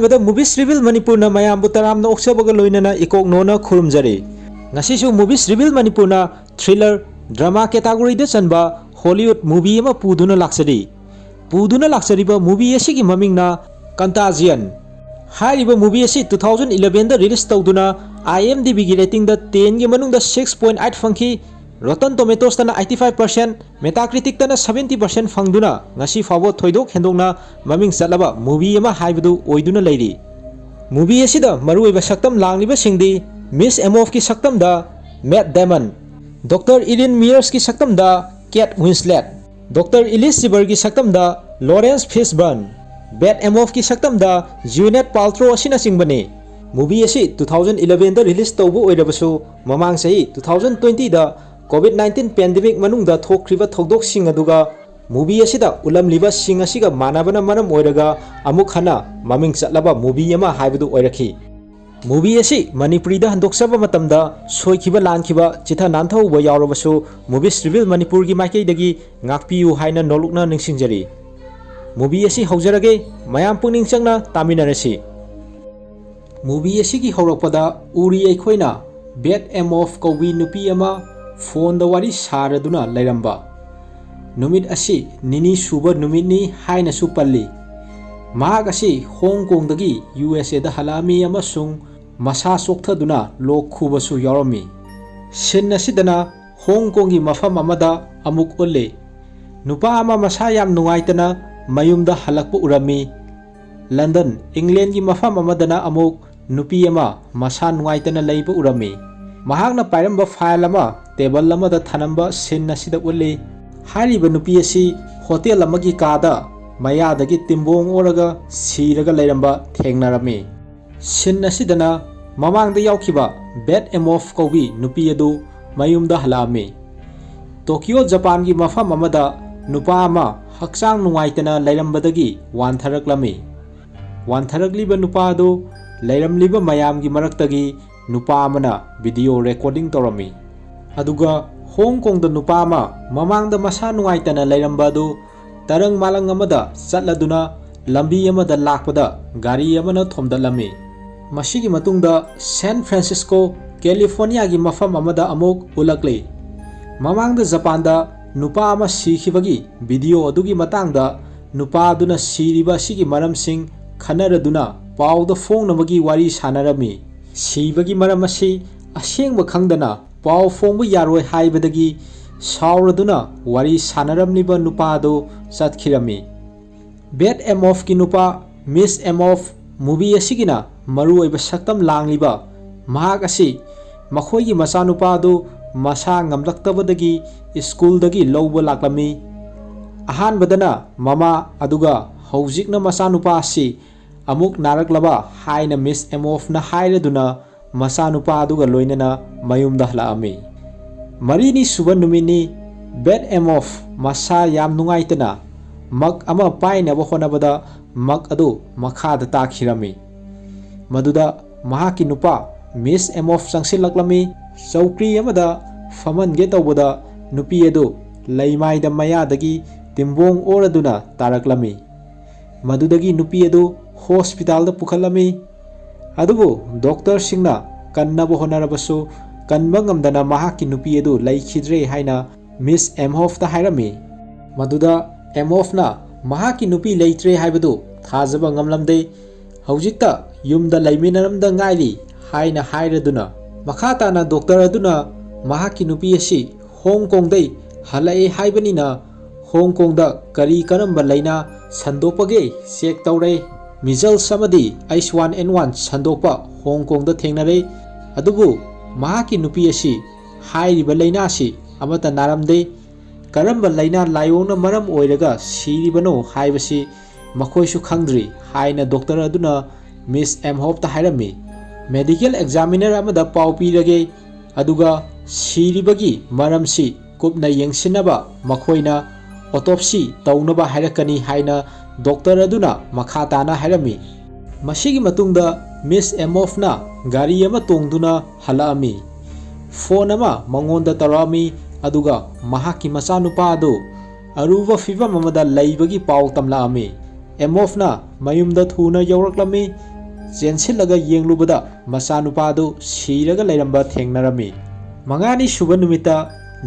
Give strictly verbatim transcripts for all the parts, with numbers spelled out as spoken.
ꯑꯍꯥꯟꯕꯗ Movies Reveal ꯃꯅꯤꯄꯨꯔꯅ ꯃꯌꯥꯝꯕꯨ ꯇꯔꯥꯝꯅ ꯑꯣꯛꯆꯕꯒ ꯂꯣꯏꯅꯅ ꯏꯀꯣꯛ ꯅꯣꯅ ꯈꯨꯔꯨꯝꯖꯔꯤ꯫ ꯉꯁꯤꯁꯨ Movies Reveal ꯃꯅꯤꯄꯨꯔꯅ thriller, drama category ꯗ ꯆꯟꯕ Hollywood movie ꯑꯃ ꯄꯨꯗꯨꯅ ꯂꯥꯛꯆꯔꯤ꯫ ꯄꯨꯗꯨꯅ ꯂꯥꯛꯆꯔꯤꯕ movie ꯑꯁꯤꯒꯤ ꯃꯃꯤꯡꯅ Contagion꯫ ꯍꯥꯏꯔꯤꯕ movie ꯑꯁꯤ two thousand eleven ꯗ release ꯇꯧꯗꯨꯅ IMDb ꯒꯤ rating ꯗ ten ꯒꯤ ꯃꯅꯨꯡꯗ six point eight ꯐꯪꯈꯤ꯫ Rotten Tomatoes ꯇꯅ eighty five percent, Metacritic ꯇꯅ seventy percent ꯐꯪꯗꯨꯅ ꯉꯁꯤ ꯐꯥꯎꯕ ꯊꯣꯏꯗꯣꯛ ꯍꯦꯟꯗꯣꯛꯅ ꯃꯃꯤꯡ ꯆꯠꯂꯕ movie ꯑꯃ ꯍꯥꯏꯕꯗꯨ ꯑꯣꯏꯗꯨꯅ ꯂꯩꯔꯤ꯫ Movie ꯑꯁꯤꯗ ꯃꯔꯨꯑꯣꯏꯕ ꯁꯛꯇꯝ ꯂꯥꯡꯂꯤꯕꯁꯤꯡꯗꯤ Miss Amorph ꯀꯤ ꯁꯛꯇꯝꯗ Matt Damon, Doctor Ellen Miers ꯀꯤ ꯁꯛꯇꯝꯗ Kate Winslet, Doctor Elise Cheever ꯒꯤ ꯁꯛꯇꯝꯗ Laurence Fishburne, Beth Amorph ꯀꯤ ꯁꯛꯇꯝꯗ Gwyneth Paltrow ꯑꯁꯤꯅꯆꯤꯡꯕꯅꯤ꯫ Movie ꯑꯁꯤ two thousand eleven ꯗ release ꯇꯧꯕ ꯑꯣꯏꯔꯕꯁꯨ, ꯃꯃꯥꯡ ꯆꯍꯤ two thousand twenty ꯗ COVID nineteen pandemic ꯃꯅꯨꯡꯗ ꯊꯣꯛꯈ꯭ꯔꯤꯕ ꯊꯧꯗꯣꯛꯁꯤꯡ ꯑꯗꯨꯒ movie ꯑꯁꯤꯗ ꯎꯠꯂꯝꯂꯤꯕꯁꯤꯡ ꯑꯁꯤꯒ ꯃꯥꯟꯅꯕꯅ ꯃꯔꯝ ꯑꯣꯏꯔꯒ ꯑꯃꯨꯛ ꯍꯟꯅ ꯃꯃꯤꯡ ꯆꯠꯂꯕ movie ꯑꯃ ꯍꯥꯏꯕꯗꯨ ꯑꯣꯏꯔꯛꯈꯤ꯫ Movie ꯑꯁꯤ ꯃꯅꯤꯄꯨꯔꯤꯗ ꯍꯟꯗꯣꯛꯆꯕ ꯃꯇꯝꯗ ꯁꯣꯏꯈꯤꯕ ꯂꯥꯟꯈꯤꯕ, ꯆꯤꯊ ꯅꯥꯟꯊꯍꯧꯕ ꯌꯥꯎꯔꯕꯁꯨ, Movies Reveal ꯃꯅꯤꯄꯨꯔꯒꯤ ꯃꯥꯏꯀꯩꯗꯒꯤ ꯉꯥꯛꯄꯤꯌꯨ ꯍꯥꯏꯅ ꯅꯣꯂꯨꯛꯅ ꯅꯤꯡꯁꯤꯡꯖꯔꯤ꯫ Movie ꯑꯁꯤ ꯍꯧꯖꯔꯒꯦ, ꯃꯌꯥꯝ ꯄꯨꯛꯅꯤꯡ ꯆꯪꯅ ꯇꯥꯃꯤꯟꯅꯔꯁꯤ꯫ Movie ꯑꯁꯤꯒꯤ ꯍꯧꯔꯛꯄꯗ ꯎꯔꯤ ꯑꯩꯈꯣꯏꯅ Beth Amorph ꯀꯧꯕꯤ ꯅꯨꯄꯤ ꯑꯃ phone ꯗ ꯋꯥꯔꯤ ꯁꯥꯔꯗꯨꯅ ꯂꯩꯔꯝꯕ꯫ ꯅꯨꯃꯤꯠ ꯑꯁꯤ ꯅꯤꯅꯤ ꯁꯨꯕ ꯅꯨꯃꯤꯠꯅꯤ ꯍꯥꯏꯅꯁꯨ ꯄꯜꯂꯤ꯫ ꯃꯍꯥꯛ ꯑꯁꯤ ꯍꯣꯡ ꯀꯣꯡꯗꯒꯤ ꯌꯨ ꯑꯦꯁ ꯑꯦꯗ ꯍꯜꯂꯛꯂꯝꯃꯤ ꯑꯃꯁꯨꯡ ꯃꯁꯥ ꯆꯣꯛꯊꯗꯨꯅ ꯂꯣꯛ ꯈꯨꯕꯁꯨ ꯌꯥꯎꯔꯝꯃꯤ꯫ Scene ꯑꯁꯤꯗꯅ ꯍꯣꯡ ꯀꯣꯡꯒꯤ ꯃꯐꯝ ꯑꯃꯗ ꯑꯃꯨꯛ ꯎꯠꯂꯤ꯫ ꯅꯨꯄꯥ ꯑꯃ ꯃꯁꯥ ꯌꯥꯝ ꯅꯨꯡꯉꯥꯏꯇꯅ ꯃꯌꯨꯝꯗ ꯍꯜꯂꯛꯄ ꯎꯔꯝꯃꯤ꯫ London, England ꯒꯤ ꯃꯐꯝ ꯑꯃꯗꯅ ꯑꯃꯨꯛ ꯅꯨꯄꯤ ꯑꯃ ꯃꯁꯥ ꯅꯨꯡꯉꯥꯏꯇꯅ ꯂꯩꯕ ꯎꯔꯝꯃꯤ꯫ ꯃꯍꯥꯛꯅ ꯄꯥꯏꯔꯝꯕ file ꯑꯃ table ꯑꯃꯗ ꯊꯅꯝꯕ scene ꯑꯁꯤꯗ ꯎꯠꯂꯤ꯫ ꯍꯥꯏꯔꯤꯕ ꯅꯨꯄꯤ ꯑꯁꯤ hotel ꯑꯃꯒꯤ ꯀꯥꯗ ꯃꯌꯥꯗꯒꯤ ꯇꯤꯝꯕꯣꯡ ꯑꯣꯔꯒ ꯁꯤꯔꯒ ꯂꯩꯔꯝꯕ ꯊꯦꯡꯅꯔꯝꯃꯤ꯫ Scene ꯑꯁꯤꯗꯅ ꯃꯃꯥꯡꯗ ꯌꯥꯎꯈꯤꯕ Beth Amorph ꯀꯧꯕꯤ ꯅꯨꯄꯤ ꯑꯗꯨ ꯃꯌꯨꯝꯗ ꯍꯜꯂꯛꯂꯝꯃꯤ꯫ Tokyo, Japan ꯒꯤ ꯃꯐꯝ ꯑꯃꯗ ꯅꯨꯄꯥ ꯑꯃ ꯍꯛꯆꯥꯡ ꯅꯨꯡꯉꯥꯏꯇꯅ ꯂꯩꯔꯝꯕꯗꯒꯤ ꯋꯥꯟꯊꯔꯛꯂꯝꯃꯤ꯫ ꯋꯥꯟꯊꯔꯛꯂꯤꯕ ꯅꯨꯄꯥ ꯑꯗꯨ ꯂꯩꯔꯝꯂꯤꯕ ꯃꯌꯥꯝꯒꯤ ꯃꯔꯛꯇꯒꯤ ꯅꯨꯄꯥ ꯑꯃꯅ video recording ꯇꯧꯔꯝꯃꯤ꯫ ꯑꯗꯨꯒ ꯍꯣꯡ ꯀꯣꯡꯗ ꯅꯨꯄꯥ ꯑꯃ ꯃꯃꯥꯡꯗ ꯃꯁꯥ ꯅꯨꯡꯉꯥꯏꯇꯅ ꯂꯩꯔꯝꯕ ꯑꯗꯨ ꯇꯔꯪ ꯃꯥꯂꯪ ꯑꯃꯗ ꯆꯠꯂꯗꯨꯅ ꯂꯝꯕꯤ ꯑꯃꯗ ꯂꯥꯛꯄꯗ ꯒꯥꯔꯤ ꯑꯃꯅ ꯊꯣꯝꯗꯠꯂꯝꯃꯤ꯫ ꯃꯁꯤꯒꯤ ꯃꯇꯨꯡꯗ ꯁꯦꯟ ꯐ꯭ꯔꯥꯟꯁꯤꯁꯀꯣ, ꯀꯦꯂꯤꯐꯣꯔꯅꯤꯌꯥꯒꯤ ꯃꯐꯝ ꯑꯃꯗ ꯑꯃꯨꯛ ꯎꯠꯂꯛꯂꯤ꯫ ꯃꯃꯥꯡꯗ ꯖꯄꯥꯟꯗ ꯅꯨꯄꯥ ꯑꯃ ꯁꯤꯈꯤꯕꯒꯤ ꯚꯤꯗꯤꯑꯣ ꯑꯗꯨꯒꯤ ꯃꯇꯥꯡꯗ ꯅꯨꯄꯥ ꯑꯗꯨꯅ ꯁꯤꯔꯤꯕ ꯑꯁꯤꯒꯤ ꯃꯔꯝꯁꯤꯡ ꯈꯟꯅꯔꯗꯨꯅ ꯄꯥꯎꯗ ꯐꯣꯡꯅꯕꯒꯤ ꯋꯥꯔꯤ ꯁꯥꯟꯅꯔꯝꯃꯤ꯫ ꯁꯤꯕꯒꯤ ꯃꯔꯝ ꯑꯁꯤ ꯑꯁꯦꯡꯕ ꯈꯪꯗꯅ ꯄꯥꯎ ꯐꯣꯡꯕ ꯌꯥꯔꯣꯏ ꯍꯥꯏꯕꯗꯒꯤ ꯁꯥꯎꯔꯗꯨꯅ ꯋꯥꯔꯤ ꯁꯥꯟꯅꯔꯝꯂꯤꯕ ꯅꯨꯄꯥ ꯑꯗꯨ ꯆꯠꯈꯤꯔꯝꯃꯤ꯫ ꯕꯦꯠ ꯑꯦꯝ ꯑꯣꯐꯀꯤ ꯅꯨꯄꯥ, ꯃꯤꯁ ꯑꯦꯝ ꯑꯣꯐ movie ꯑꯁꯤꯒꯤꯅ ꯃꯔꯨꯑꯣꯏꯕ ꯁꯛꯇꯝ ꯂꯥꯡꯂꯤꯕ ꯃꯍꯥꯛ ꯑꯁꯤ ꯃꯈꯣꯏꯒꯤ ꯃꯆꯥꯅꯨꯄꯥ ꯑꯗꯨ ꯃꯁꯥ ꯉꯝꯂꯛꯇꯕꯗꯒꯤ ꯁ꯭ꯀꯨꯜꯗꯒꯤ ꯂꯧꯕ ꯂꯥꯛꯂꯝꯃꯤ꯫ ꯑꯍꯥꯟꯕꯗꯅ ꯃꯃꯥ, ꯑꯗꯨꯒ ꯍꯧꯖꯤꯛꯅ ꯃꯆꯥꯅꯨꯄꯥ ꯑꯁꯤ ꯑꯃꯨꯛ ꯅꯥꯔꯛꯂꯕ ꯍꯥꯏꯅ ꯃꯤꯁ ꯑꯦꯝ ꯑꯣꯐꯅ ꯍꯥꯏꯔꯗꯨꯅ ꯃꯆꯥꯅꯨꯄꯥ ꯑꯗꯨꯒ ꯂꯣꯏꯅꯅ ꯃꯌꯨꯝꯗ ꯍꯜꯂꯛꯂꯝꯃꯤ꯫ ꯃꯔꯤꯅꯤ ꯁꯨꯕ ꯅꯨꯃꯤꯠꯅꯤ꯫ ꯕꯦꯠ ꯑꯦꯝ ꯑꯣꯐ ꯃꯁꯥ ꯌꯥꯝ ꯅꯨꯡꯉꯥꯏꯇꯅ ꯃꯛ ꯑꯃ ꯄꯥꯏꯅꯕ ꯍꯣꯠꯅꯕꯗ ꯃꯛ ꯑꯗꯨ ꯃꯈꯥꯗ ꯇꯥꯈꯤꯔꯝꯃꯤ꯫ ꯃꯗꯨꯗ ꯃꯍꯥꯛꯀꯤ ꯅꯨꯄꯥ ꯃꯤꯁ ꯑꯦꯝ ꯑꯣꯐ ꯆꯪꯁꯤꯜꯂꯛꯂꯝꯃꯤ꯫ ꯆꯧꯀ꯭ꯔꯤ ꯑꯃꯗ ꯐꯝꯍꯟꯒꯦ ꯇꯧꯕꯗ ꯅꯨꯄꯤ ꯑꯗꯨ ꯂꯩꯃꯥꯏꯗ ꯃꯌꯥꯗꯒꯤ ꯇꯤꯝꯕꯣꯡ ꯑꯣꯔꯗꯨꯅ ꯇꯥꯔꯛꯂꯝꯃꯤ꯫ ꯃꯗꯨꯗꯒꯤ ꯅꯨꯄꯤ ꯑꯗꯨ ꯍꯣꯁꯄꯤꯇꯥꯜꯗ ꯄꯨꯈꯠꯂꯝꯃꯤ꯫ ꯑꯗꯨꯕꯨ ꯗꯣꯛꯇꯔꯁꯤꯡꯅ ꯀꯟꯅꯕ ꯍꯣꯠꯅꯔꯕꯁꯨ ꯀꯟꯕ ꯉꯝꯗꯅ ꯃꯍꯥꯛꯀꯤ ꯅꯨꯄꯤ ꯑꯗꯨ ꯂꯩꯈꯤꯗ꯭ꯔꯦ ꯍꯥꯏꯅ ꯃꯤꯁ ꯑꯦꯝ ꯑꯣꯐꯇ ꯍꯥꯏꯔꯝꯃꯤ꯫ ꯃꯗꯨꯗ ꯑꯦꯝ ꯑꯣꯐꯅ ꯃꯍꯥꯛꯀꯤ ꯅꯨꯄꯤ ꯂꯩꯇ꯭ꯔꯦ ꯍꯥꯏꯕꯗꯨ ꯊꯥꯖꯕ ꯉꯝꯂꯝꯗꯦ꯫ ꯍꯧꯖꯤꯛꯇ ꯌꯨꯝꯗ ꯂꯩꯃꯤꯟꯅꯔꯝꯗ ꯉꯥꯏꯔꯤ ꯍꯥꯏꯅ ꯍꯥꯏꯔꯗꯨꯅ ꯃꯈꯥ ꯇꯥꯅ ꯗꯣꯛꯇꯔ ꯑꯗꯨꯅ ꯃꯍꯥꯛꯀꯤ ꯅꯨꯄꯤ ꯑꯁꯤ ꯍꯣꯡ ꯀꯣꯡꯗꯩ ꯍꯜꯂꯛꯑꯦ ꯍꯥꯏꯕꯅꯤꯅ ꯍꯣꯡ ꯀꯣꯡꯗ ꯀꯔꯤ ꯀꯔꯝꯕ ꯂꯩꯅꯥ ꯁꯟꯗꯣꯛꯄꯒꯦ ꯆꯦꯛ ꯇꯧꯔꯦ꯫ ꯃꯤꯖꯜꯁ ꯑꯃꯗꯤ ꯑꯩꯆ ꯋꯥꯟ ꯑꯦꯟ ꯋꯥꯟ ꯁꯟꯗꯣꯛꯄ ꯍꯣꯡ ꯀꯣꯡꯗ ꯊꯦꯡꯅꯔꯦ꯫ ꯑꯗꯨꯕꯨ ꯃꯍꯥꯛꯀꯤ ꯅꯨꯄꯤ ꯑꯁꯤ ꯍꯥꯏꯔꯤꯕ ꯂꯩꯅꯥꯁꯤ ꯑꯃꯠꯇ ꯅꯥꯔꯝꯗꯦ꯫ ꯀꯔꯝꯕ ꯂꯩꯅꯥ ꯂꯥꯏꯑꯣꯡꯅ ꯃꯔꯝ ꯑꯣꯏꯔꯒ ꯁꯤꯔꯤꯕꯅꯣ ꯍꯥꯏꯕꯁꯤ ꯃꯈꯣꯏꯁꯨ ꯈꯪꯗ꯭ꯔꯤ ꯍꯥꯏꯅ ꯗꯣꯛꯇꯔ ꯑꯗꯨꯅ ꯃꯤꯁ ꯑꯦꯝ ꯍꯣꯞꯇ ꯍꯥꯏꯔꯝꯃꯤ꯫ ꯃꯦꯗꯤꯀꯦꯜ ꯑꯦꯛꯖꯥꯃꯤꯅꯔ ꯑꯃꯗ ꯄꯥꯎ ꯄꯤꯔꯒꯦ, ꯑꯗꯨꯒ ꯁꯤꯔꯤꯕꯒꯤ ꯃꯔꯝꯁꯤ ꯀꯨꯞꯅ ꯌꯦꯡꯁꯤꯟꯅꯕ ꯃꯈꯣꯏꯅ ꯑꯣꯇꯣꯞꯁꯤ ꯇꯧꯅꯕ ꯍꯥꯏꯔꯛꯀꯅꯤ ꯍꯥꯏꯅ ꯗꯣꯛꯇꯔ ꯑꯗꯨꯅ ꯃꯈꯥ ꯇꯥꯅ ꯍꯥꯏꯔꯝꯃꯤ꯫ ꯃꯁꯤꯒꯤ ꯃꯇꯨꯡꯗ ꯃꯤꯁ ꯑꯦꯝ ꯑꯣꯐꯅ ꯒꯥꯔꯤ ꯑꯃ ꯇꯣꯡꯗꯨꯅ ꯍꯜꯂꯛꯂꯝꯃꯤ꯫ ꯐꯣꯟ ꯑꯃ ꯃꯉꯣꯟꯗ ꯇꯧꯔꯛꯂꯝꯃꯤ, ꯑꯗꯨꯒ ꯃꯍꯥꯛꯀꯤ ꯃꯆꯥꯅꯨꯄꯥ ꯑꯗꯨ ꯑꯔꯨꯕ ꯐꯤꯚꯝ ꯑꯃꯗ ꯂꯩꯕꯒꯤ ꯄꯥꯎ ꯇꯝꯂꯛꯂꯝꯃꯤ꯫ ꯑꯦꯃꯣꯐꯅ ꯃꯌꯨꯝꯗ ꯊꯨꯅ ꯌꯧꯔꯛꯂꯝꯃꯤ꯫ ꯆꯦꯟꯁꯤꯜꯂꯒ ꯌꯦꯡꯂꯨꯕꯗ ꯃꯆꯥꯅꯨꯄꯥꯗꯨ ꯁꯤꯔꯒ ꯂꯩꯔꯝꯕ ꯊꯦꯡꯅꯔꯝꯃꯤ꯫ ꯃꯉꯥꯅꯤ ꯁꯨꯕ ꯅꯨꯃꯤꯠꯇ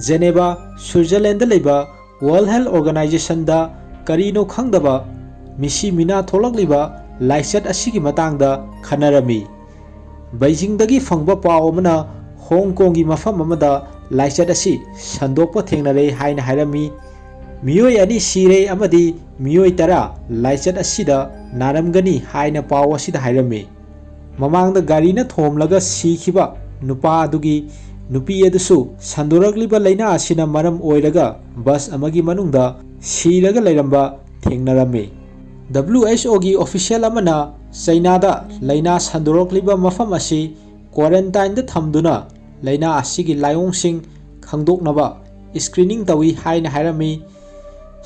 ꯖꯦꯅꯦꯕꯥ, ꯁ꯭ꯋꯤꯠꯖꯔꯂꯦꯟꯗ ꯂꯩꯕ World Health Organizationꯗ ꯀꯔꯤꯅꯣ ꯈꯪꯗꯕ ꯃꯤꯁꯤ ꯃꯤꯅꯥ ꯊꯣꯛꯂꯛꯂꯤꯕ ꯂꯥꯏꯆꯠ ꯑꯁꯤꯒꯤ ꯃꯇꯥꯡꯗ ꯈꯟꯅꯔꯝꯃꯤ꯫ ꯕꯩꯖꯤꯡꯗꯒꯤ ꯐꯪꯕ ꯄꯥꯎ ꯑꯃꯅ ꯍꯣꯡ ꯀꯣꯡꯒꯤ ꯃꯐꯝ ꯑꯃꯗ ꯂꯥꯏꯆꯠ ꯑꯁꯤ ꯁꯟꯗꯣꯛꯄ ꯊꯦꯡꯅꯔꯦ ꯍꯥꯏꯅ ꯍꯥꯏꯔꯝꯃꯤ꯫ ꯃꯤꯑꯣꯏ ꯑꯅꯤ ꯁꯤꯔꯦ ꯑꯃꯗꯤ ꯃꯤꯑꯣꯏ ꯇꯔꯥ ꯂꯥꯏꯆꯠ ꯑꯁꯤꯗ ꯅꯥꯔꯝꯒꯅꯤ ꯍꯥꯏꯅ ꯄꯥꯎ ꯑꯁꯤꯗ ꯍꯥꯏꯔꯝꯃꯤ꯫ ꯃꯃꯥꯡꯗ ꯒꯥꯔꯤꯅ ꯊꯣꯝꯂꯒ ꯁꯤꯈꯤꯕ ꯅꯨꯄꯥ ꯑꯗꯨꯒꯤ ꯅꯨꯄꯤ ꯑꯗꯨꯁꯨ ꯁꯟꯗꯣꯔꯛꯂꯤꯕ ꯂꯥꯏꯅꯥ ꯑꯁꯤꯅ ꯃꯔꯝ ꯑꯣꯏꯔꯒ ꯕꯁ ꯑꯃꯒꯤ ꯃꯅꯨꯡꯗ ꯁꯤꯔꯒ ꯂꯩꯔꯝꯕ ꯊꯦꯡꯅꯔꯝꯃꯤ꯫ W H Oꯒꯤ official ꯑꯃꯅ ꯆꯩꯅꯥꯗ ꯂꯥꯏꯅꯥ ꯁꯟꯗꯣꯔꯛꯂꯤꯕ ꯃꯐꯝ ꯑꯁꯤ quarantineꯗ ꯊꯝꯗꯨꯅ ꯂꯥꯏꯅꯥ ꯑꯁꯤꯒꯤ ꯂꯥꯏꯑꯣꯡꯁꯤꯡ ꯈꯪꯗꯣꯛꯅꯕ screening ꯇꯧꯏ ꯍꯥꯏꯅ ꯍꯥꯏꯔꯝꯃꯤ꯫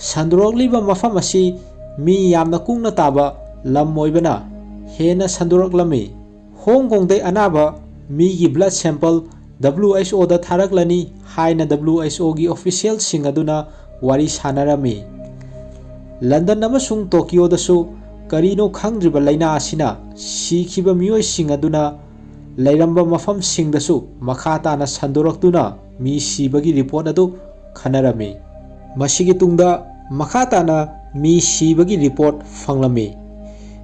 ꯁꯟꯗꯣꯔꯛꯂꯤꯕ ꯃꯐꯝ ꯑꯁꯤ ꯃꯤ ꯌꯥꯝꯅ ꯀꯨꯡꯅ ꯇꯥꯕ ꯂꯝ ꯑꯣꯏꯕꯅ ꯍꯦꯟꯅ ꯁꯟꯗꯣꯔꯛꯂꯝꯃꯤ꯫ ꯍꯣꯡ ꯀꯣꯡꯗꯩ ꯑꯅꯥꯕ ꯃꯤꯒꯤ blood sample W H Oꯗ ꯊꯥꯔꯛꯂꯅꯤ ꯍꯥꯏꯅ W H Oꯒꯤ officialꯁꯤꯡ ꯑꯗꯨꯅ ꯋꯥꯔꯤ ꯁꯥꯟꯅꯔꯝꯃꯤ꯫ ꯂꯟꯗꯟ ꯑꯃꯁꯨꯡ ꯇꯣꯀꯤꯌꯣꯗꯁꯨ ꯀꯔꯤꯅꯣ ꯈꯪꯗ꯭ꯔꯤꯕ ꯂꯥꯏꯅꯥ ꯑꯁꯤꯅ ꯁꯤꯈꯤꯕ ꯃꯤꯑꯣꯏꯁꯤꯡ ꯑꯗꯨꯅ ꯂꯩꯔꯝꯕ ꯃꯐꯝꯁꯤꯡꯗꯁꯨ ꯃꯈꯥ ꯇꯥꯅ ꯁꯟꯗꯣꯔꯛꯇꯨꯅ ꯃꯤ ꯁꯤꯕꯒꯤ report ꯑꯗꯨ ꯈꯟꯅꯔꯝꯃꯤ꯫ ꯃꯁꯤꯒꯤ ꯇꯨꯡꯗ ꯃꯈꯥ ꯇꯥꯅ ꯃꯤ ꯁꯤꯕꯒꯤ report ꯐꯪꯂꯝꯃꯤ꯫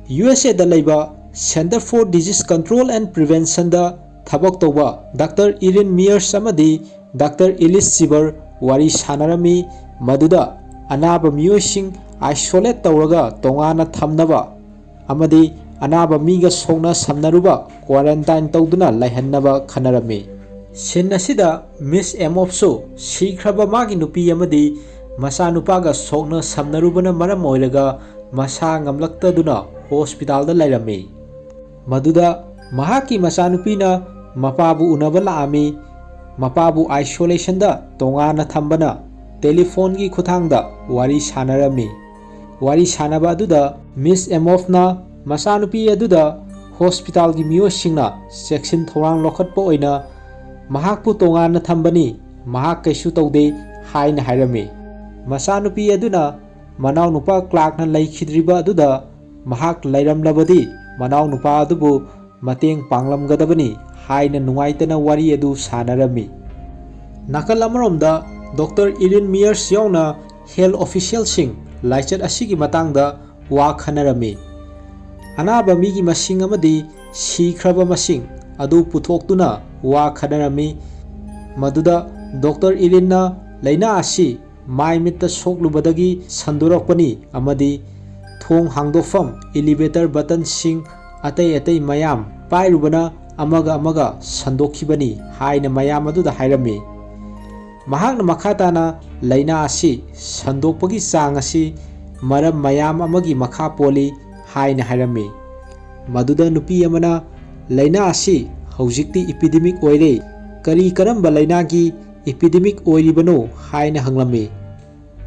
USAꯗ ꯂꯩꯕ Center for Disease Control and Preventionꯗ ꯊꯕꯛ ꯇꯧꯕ Doctor Erin Myers ꯑꯃꯗꯤ Doctor Elise Cheever ꯋꯥꯔꯤ ꯁꯥꯟꯅꯔꯝꯃꯤ, ꯃꯗꯨꯗ ꯑꯅꯥꯕ ꯃꯤꯑꯣꯏꯁꯤꯡ isolate ꯇꯧꯔꯒ ꯇꯣꯉꯥꯟꯅ ꯊꯝꯅꯕ ꯑꯃꯗꯤ ꯑꯅꯥꯕ ꯃꯤꯒ ꯁꯣꯛꯅ ꯁꯝꯅꯔꯨꯕ quarantine ꯇꯧꯗꯨꯅ ꯂꯩꯍꯟꯅꯕ ꯈꯟꯅꯔꯝꯃꯤ꯫ Scene ꯑꯁꯤꯗ Miss Emhoffꯁꯨ ꯁꯤꯈ꯭ꯔꯕ ꯃꯥꯒꯤ ꯅꯨꯄꯤ ꯑꯃꯗꯤ ꯃꯆꯥꯅꯨꯄꯥꯒ ꯁꯣꯛꯅ ꯁꯝꯅꯔꯨꯕꯅ ꯃꯔꯝ ꯑꯣꯏꯔꯒ ꯃꯁꯥ ꯉꯝꯂꯛꯇꯗꯨꯅ hospitalꯗ ꯂꯩꯔꯝꯃꯤ꯫ ꯃꯗꯨꯗ ꯃꯍꯥꯛꯀꯤ ꯃꯆꯥꯅꯨꯄꯤꯅ ꯃꯄꯥꯕꯨ ꯎꯅꯕ ꯂꯥꯛꯑꯝꯃꯤ꯫ ꯃꯄꯥꯕꯨ isolationꯗ ꯇꯣꯉꯥꯟꯅ ꯊꯝꯕꯅ telephoneꯒꯤ ꯈꯨꯠꯊꯥꯡꯗ ꯋꯥꯔꯤ ꯁꯥꯟꯅꯔꯝꯃꯤ꯫ ꯋꯥꯔꯤ ꯁꯥꯟꯅꯕ ꯑꯗꯨꯗ Miss Emhoffꯅ ꯃꯆꯥꯅꯨꯄꯤ ꯑꯗꯨꯗ hospitalꯒꯤ ꯃꯤꯑꯣꯏꯁꯤꯡꯅ ꯆꯦꯛꯁꯤꯟ ꯊꯧꯔꯥꯡ ꯂꯧꯈꯠꯄ ꯑꯣꯏꯅ ꯃꯍꯥꯛꯄꯨ ꯇꯣꯉꯥꯟꯅ ꯊꯝꯕꯅꯤ, ꯃꯍꯥꯛ ꯀꯩꯁꯨ ꯇꯧꯗꯦ ꯍꯥꯏꯅ ꯍꯥꯏꯔꯝꯃꯤ꯫ ꯃꯆꯥꯅꯨꯄꯤ ꯑꯗꯨꯅ ꯃꯅꯥꯎꯅꯨꯄꯥ ꯀ꯭ꯂꯥꯔꯛꯅ ꯂꯩꯈꯤꯗ꯭ꯔꯤꯕ ꯑꯗꯨꯗ ꯃꯍꯥꯛ ꯂꯩꯔꯝꯂꯕꯗꯤ ꯃꯅꯥꯎꯅꯨꯄꯥ ꯑꯗꯨꯕꯨ ꯃꯇꯦꯡ ꯄꯥꯡꯂꯝꯒꯗꯕꯅꯤ ꯍꯥꯏꯅ ꯅꯨꯡꯉꯥꯏꯇꯅ ꯋꯥꯔꯤ ꯑꯗꯨ ꯁꯥꯟꯅꯔꯝꯃꯤ꯫ ꯅꯥꯀꯜ ꯑꯃꯔꯣꯝꯗ ꯗꯣꯛꯇꯔ ꯏꯔꯤꯟ ꯃꯤꯌꯔꯁ ꯌꯥꯎꯅ ꯍꯦꯜꯊ ꯑꯣꯐꯤꯁꯤꯌꯦꯜꯁꯤꯡ ꯂꯥꯏꯆꯠ ꯑꯁꯤꯒꯤ ꯃꯇꯥꯡꯗ ꯋꯥ ꯈꯟꯅꯔꯝꯃꯤ꯫ ꯑꯅꯥꯕ ꯃꯤꯒꯤ ꯃꯁꯤꯡ ꯑꯃꯗꯤ ꯁꯤꯈ꯭ꯔꯕ ꯃꯁꯤꯡ ꯑꯗꯨ ꯄꯨꯊꯣꯛꯇꯨꯅ ꯋꯥ ꯈꯟꯅꯔꯝꯃꯤ꯫ ꯃꯗꯨꯗ ꯗꯣꯛꯇꯔ ꯏꯔꯤꯟꯅ ꯂꯥꯏꯅꯥ ꯑꯁꯤ ꯃꯥꯏ ꯃꯤꯠꯇ ꯁꯣꯛꯂꯨꯕꯗꯒꯤ ꯁꯟꯗꯣꯔꯛꯄꯅꯤ ꯑꯃꯗꯤ ꯊꯣꯡ ꯍꯥꯡꯗꯣꯛꯐꯝ, ꯏꯂꯤꯚꯦꯇꯔ ꯕꯇꯟꯁꯤꯡ, ꯑꯇꯩ ꯑꯇꯩ ꯃꯌꯥꯝ ꯄꯥꯏꯔꯨꯕꯅ ꯑꯃꯒ ꯑꯃꯒ ꯁꯟꯗꯣꯛꯈꯤꯕꯅꯤ ꯍꯥꯏꯅ ꯃꯌꯥꯝ ꯑꯗꯨꯗ ꯍꯥꯏꯔꯝꯃꯤ꯫ ꯃꯍꯥꯛꯅ ꯃꯈꯥ ꯇꯥꯅ ꯂꯥꯏꯅꯥ ꯑꯁꯤ ꯁꯟꯗꯣꯛꯄꯒꯤ ꯆꯥꯡ ꯑꯁꯤ ꯃꯔꯝ ꯃꯌꯥꯝ ꯑꯃꯒꯤ ꯃꯈꯥ ꯄꯣꯜꯂꯤ ꯍꯥꯏꯅ ꯍꯥꯏꯔꯝꯃꯤ꯫ ꯃꯗꯨꯗ ꯅꯨꯄꯤ ꯑꯃꯅ, "ꯂꯥꯏꯅꯥ ꯑꯁꯤ ꯍꯧꯖꯤꯛꯇꯤ ꯏꯄꯤꯗꯦꯃꯤꯛ ꯑꯣꯏꯔꯦ, ꯀꯔꯤ ꯀꯔꯝꯕ ꯂꯥꯏꯅꯥꯒꯤ ꯏꯄꯤꯗꯦꯃꯤꯛ ꯑꯣꯏꯔꯤꯕꯅꯣ?" ꯍꯥꯏꯅ ꯍꯪꯂꯝꯃꯤ꯫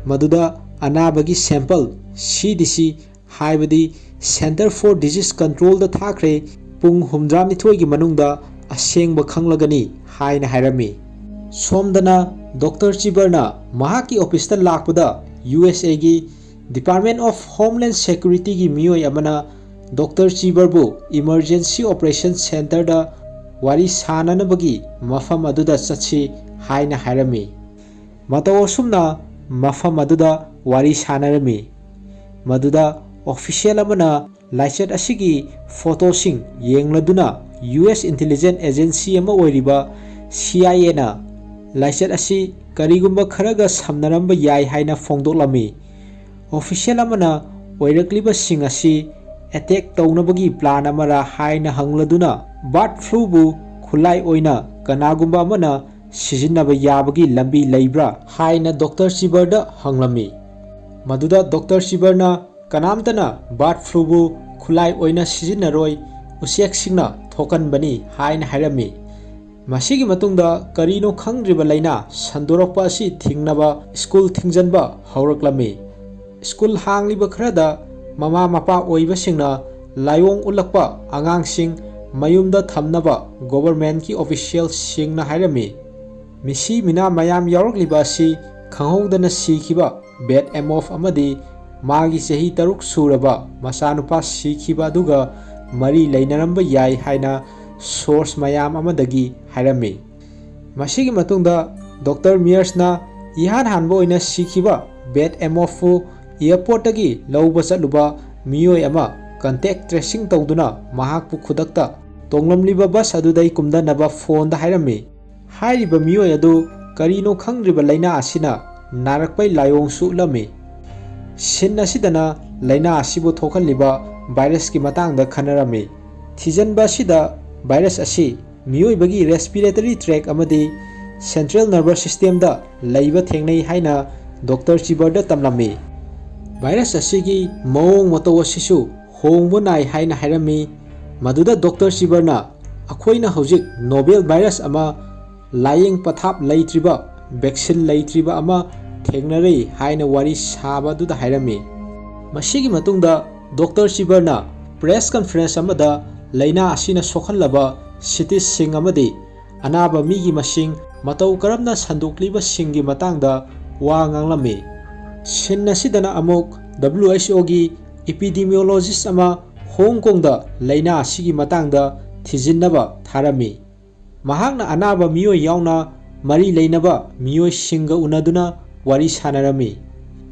ꯃꯗꯨꯗ ꯑꯅꯥꯕꯒꯤ ꯁꯦꯝꯄꯜ ꯁꯤ ꯗꯤ ꯁꯤ, ꯍꯥꯏꯕꯗꯤ Center for Disease Controlꯗ ꯊꯥꯈ꯭ꯔꯦ, ꯄꯨꯡ ꯍꯨꯝꯗ꯭ꯔꯥꯅꯤꯊꯣꯏꯒꯤ ꯃꯅꯨꯡꯗ ꯑꯁꯦꯡꯕ ꯈꯪꯂꯒꯅꯤ ꯍꯥꯏꯅ ꯍꯥꯏꯔꯝꯃꯤ꯫ ꯁꯣꯝꯗꯅ ꯗꯣꯛꯇꯔ ꯆꯤꯕꯔꯅ ꯃꯍꯥꯛꯀꯤ ꯑꯣꯐꯤꯁꯇ ꯂꯥꯛꯄꯗ ꯌꯨ ꯑꯦꯁ ꯑꯦꯒꯤ Department of Homeland Securityꯒꯤ ꯃꯤꯑꯣꯏ ꯑꯃꯅ ꯗꯣꯛꯇꯔ ꯆꯤꯕꯔꯕꯨ ꯏꯃꯔꯖꯦꯟꯁꯤ ꯑꯣꯄꯔꯦꯁꯟ ꯁꯦꯟꯇꯔꯗ ꯋꯥꯔꯤ ꯁꯥꯅꯅꯕꯒꯤ ꯃꯐꯝ ꯑꯗꯨꯗ ꯆꯠꯁꯤ ꯍꯥꯏꯅ ꯍꯥꯏꯔꯝꯃꯤ꯫ ꯃꯇꯧ ꯑꯁꯨꯝꯅ ꯃꯐꯝ ꯑꯗꯨꯗ ꯋꯥꯔꯤ ꯁꯥꯅꯔꯝꯃꯤ꯫ ꯃꯗꯨꯗ ꯑꯣꯐꯤꯁꯤꯌꯦꯜ ꯑꯃꯅ ꯂꯥꯏꯆꯠ ꯑꯁꯤꯒꯤ ꯐꯣꯇꯣꯁꯤꯡ ꯌꯦꯡꯂꯗꯨꯅ ꯌꯨ ꯑꯦꯁ ꯏꯟꯇꯦꯂꯤꯖꯦꯟꯁ ꯑꯦꯖꯦꯟꯁꯤ ꯑꯃ ꯑꯣꯏꯔꯤꯕ ꯁꯤ ꯑꯥꯏ ꯑꯦꯅ ꯂꯥꯏꯆꯠ ꯑꯁꯤ ꯀꯔꯤꯒꯨꯝꯕ ꯈꯔꯒ ꯁꯝꯅꯔꯝꯕ ꯌꯥꯏ ꯍꯥꯏꯅ ꯐꯣꯡꯗꯣꯛꯂꯝꯃꯤ꯫ ꯑꯣꯐꯤꯁꯤꯌꯦꯜ ꯑꯃꯅ ꯑꯣꯏꯔꯛꯂꯤꯕꯁꯤꯡ ꯑꯁꯤ ꯑꯦꯇꯦꯛ ꯇꯧꯅꯕꯒꯤ ꯄ꯭ꯂꯥꯟ ꯑꯃꯔ ꯍꯥꯏꯅ ꯍꯪꯂꯗꯨꯅ ꯕꯥꯔꯗ ꯐ꯭ꯂꯨꯕꯨ ꯈꯨꯠꯂꯥꯏ ꯑꯣꯏꯅ ꯀꯅꯥꯒꯨꯝꯕ ꯑꯃꯅ ꯁꯤꯖꯤꯟꯅꯕ ꯌꯥꯕꯒꯤ ꯂꯝꯕꯤ ꯂꯩꯕ꯭ꯔꯥ ꯍꯥꯏꯅ ꯗꯣꯛꯇꯔ ꯆꯤꯕꯔꯗ ꯍꯪꯂꯝꯃꯤ꯫ ꯃꯗꯨꯗ ꯗꯣꯛꯇꯔ ꯆꯤꯕꯔꯅ ꯀꯅꯥꯝꯇꯅ ꯕꯥꯔꯗ ꯐ꯭ꯂꯨꯕꯨ ꯈꯨꯠꯂꯥꯏ ꯑꯣꯏꯅ ꯁꯤꯖꯤꯟꯅꯔꯣꯏ, ꯎꯆꯦꯛꯁꯤꯡꯅ ꯊꯣꯛꯍꯟꯕꯅꯤ ꯍꯥꯏꯅ ꯍꯥꯏꯔꯝꯃꯤ꯫ ꯃꯁꯤꯒꯤ ꯃꯇꯨꯡꯗ ꯀꯔꯤꯅꯣ ꯈꯪꯗ꯭ꯔꯤꯕ ꯂꯥꯏꯅꯥ ꯁꯟꯗꯣꯔꯛꯄ ꯑꯁꯤ ꯊꯤꯡꯅꯕ ꯁ꯭ꯀꯨꯜ ꯊꯤꯡꯖꯤꯟꯕ ꯍꯧꯔꯛꯂꯝꯃꯤ꯫ ꯁ꯭ꯀꯨꯜ ꯍꯥꯡꯂꯤꯕ ꯈꯔꯗ ꯃꯃꯥ ꯃꯄꯥ ꯑꯣꯏꯕꯁꯤꯡꯅ ꯂꯥꯏꯑꯣꯡ ꯎꯠꯂꯛꯄ ꯑꯉꯥꯡꯁꯤꯡ ꯃꯌꯨꯝꯗ ꯊꯝꯅꯕ ꯒꯣꯚꯔꯟꯃꯦꯟꯠꯀꯤ ꯑꯣꯐꯤꯁꯤꯌꯦꯜꯁꯤꯡꯅ ꯍꯥꯏꯔꯝꯃꯤ꯫ ꯃꯤꯁꯤ ꯃꯤꯅꯥ ꯃꯌꯥꯝ ꯌꯥꯎꯔꯛꯂꯤꯕ ꯑꯁꯤ ꯈꯪꯍꯧꯗꯅ ꯁꯤꯈꯤꯕ ꯕꯦꯠ ꯑꯦꯃꯣꯐ ꯑꯃꯗꯤ ꯃꯥꯒꯤ ꯆꯍꯤ ꯇꯔꯨꯛ ꯁꯨꯔꯕ ꯃꯆꯥꯅꯨꯄꯥ ꯁꯤꯈꯤꯕ ꯑꯗꯨꯒ ꯃꯔꯤ ꯂꯩꯅꯔꯝꯕ ꯌꯥꯏ ꯍꯥꯏꯅ ꯁꯣꯔꯁ ꯃꯌꯥꯝ ꯑꯃꯗꯒꯤ ꯍꯥꯏꯔꯝꯃꯤ꯫ ꯃꯁꯤꯒꯤ ꯃꯇꯨꯡꯗ ꯗꯣꯛꯇꯔ ꯃꯤꯌꯔꯁꯅ ꯏꯍꯥꯟ ꯍꯥꯟꯕ ꯑꯣꯏꯅ ꯁꯤꯈꯤꯕ ꯕꯦꯠ ꯑꯦꯃꯣꯐꯄꯨ ꯑꯦꯌꯔꯄꯣꯔꯠꯇꯒꯤ ꯂꯧꯕ ꯆꯠꯂꯨꯕ ꯃꯤꯑꯣꯏ ꯑꯃ ꯀꯟꯇꯦꯛ ꯇ꯭ꯔꯦꯁꯤꯡ ꯇꯧꯗꯨꯅ ꯃꯍꯥꯛꯄꯨ ꯈꯨꯗꯛꯇ ꯇꯣꯡꯂꯝꯂꯤꯕ ꯕꯁ ꯑꯗꯨꯗꯒꯤ ꯀꯨꯝꯊꯅꯕ ꯐꯣꯟꯗ ꯍꯥꯏꯔꯝꯃꯤ꯫ ꯍꯥꯏꯔꯤꯕ ꯃꯤꯑꯣꯏ ꯑꯗꯨ ꯀꯔꯤꯅꯣ ꯈꯪꯗ꯭ꯔꯤꯕ ꯂꯥꯏꯅꯥ ꯑꯁꯤꯅ ꯅꯥꯔꯛꯄꯩ ꯂꯥꯏꯑꯣꯡꯁꯨ ꯎꯠꯂꯝꯃꯤ꯫ ꯁꯤꯟ ꯑꯁꯤꯗꯅ ꯂꯥꯏꯅꯥ ꯑꯁꯤꯕꯨ ꯊꯣꯛꯍꯜꯂꯤꯕ ꯚꯥꯏꯔꯁꯀꯤ ꯃꯇꯥꯡꯗ ꯈꯟꯅꯔꯝꯃꯤ꯫ ꯊꯤꯖꯤꯟꯕ ꯑꯁꯤꯗ ꯚꯥꯏꯔꯁ ꯑꯁꯤ ꯃꯤꯑꯣꯏꯕꯒꯤ ꯔꯦꯁꯄꯤꯔꯦꯇꯔꯤ ꯇ꯭ꯔꯦꯛ ꯑꯃꯗꯤ ꯁꯦꯟꯇ꯭ꯔꯦꯜ ꯅꯔꯚꯁ ꯁꯤꯁꯇꯦꯝꯗ ꯂꯩꯕ ꯊꯦꯡꯅꯩ ꯍꯥꯏꯅ ꯗꯣꯛꯇꯔ ꯆꯤꯕꯔꯗ ꯇꯝꯂꯝꯃꯤ꯫ ꯚꯥꯏꯔꯁ ꯑꯁꯤꯒꯤ ꯃꯑꯣꯡ ꯃꯇꯧ ꯑꯁꯤꯁꯨ ꯍꯣꯡꯕ ꯅꯥꯏ ꯍꯥꯏꯅ ꯍꯥꯏꯔꯝꯃꯤ꯫ ꯃꯗꯨꯗ ꯗꯣꯛꯇꯔ ꯆꯤꯕꯔꯅ ꯑꯩꯈꯣꯏꯅ ꯍꯧꯖꯤꯛ ꯅꯣꯕꯦꯜ ꯚꯥꯏꯔꯁ ꯑꯃ ꯂꯥꯏꯌꯦꯡ ꯄꯊꯥꯞ ꯂꯩꯇ꯭ꯔꯤꯕ, ꯚꯦꯛꯁꯤꯟ ꯂꯩꯇ꯭ꯔꯤꯕ ꯑꯃ ꯊꯦꯡꯅꯔꯦ ꯍꯥꯏꯅ ꯋꯥꯔꯤ ꯁꯥꯕ ꯑꯗꯨꯗ ꯍꯥꯏꯔꯝꯃꯤ꯫ ꯃꯁꯤꯒꯤ ꯃꯇꯨꯡꯗ ꯗꯣꯛꯇꯔ ꯆꯤꯕꯔꯅ ꯄ꯭ꯔꯦꯁ ꯀꯟꯐꯔꯦꯟꯁ ꯑꯃꯗ ꯂꯥꯏꯅꯥ ꯑꯁꯤꯅ ꯁꯣꯛꯍꯜꯂꯕ ꯁꯤꯇꯤꯁꯁꯤꯡ ꯑꯃꯗꯤ ꯑꯅꯥꯕ ꯃꯤꯒꯤ ꯃꯁꯤꯡ ꯃꯇꯧ ꯀꯔꯝꯅ ꯁꯟꯗꯣꯛꯂꯤꯕꯁꯤꯡꯒꯤ ꯃꯇꯥꯡꯗ ꯋꯥ ꯉꯥꯡꯂꯝꯃꯤ꯫ ꯁꯤꯟ ꯑꯁꯤꯗꯅ ꯑꯃꯨꯛ ꯗꯕ꯭ꯂꯤꯎ ꯑꯩꯆ ꯑꯣꯒꯤ ꯏꯄꯤꯗꯤꯃꯤꯌꯣꯂꯣꯖꯤꯁ ꯑꯃ ꯍꯣꯡ ꯀꯣꯡꯗ ꯂꯥꯏꯅꯥ ꯑꯁꯤꯒꯤ ꯃꯇꯥꯡꯗ ꯊꯤꯖꯤꯟꯅꯕ ꯊꯥꯔꯝꯃꯤ꯫ ꯃꯍꯥꯛꯅ ꯑꯅꯥꯕ ꯃꯤꯑꯣꯏ ꯌꯥꯎꯅ ꯃꯔꯤ ꯂꯩꯅꯕ ꯃꯤꯑꯣꯏꯁꯤꯡꯒ ꯎꯅꯗꯨꯅ ꯋꯥꯔꯤ ꯁꯥꯟꯅꯔꯝꯃꯤ꯫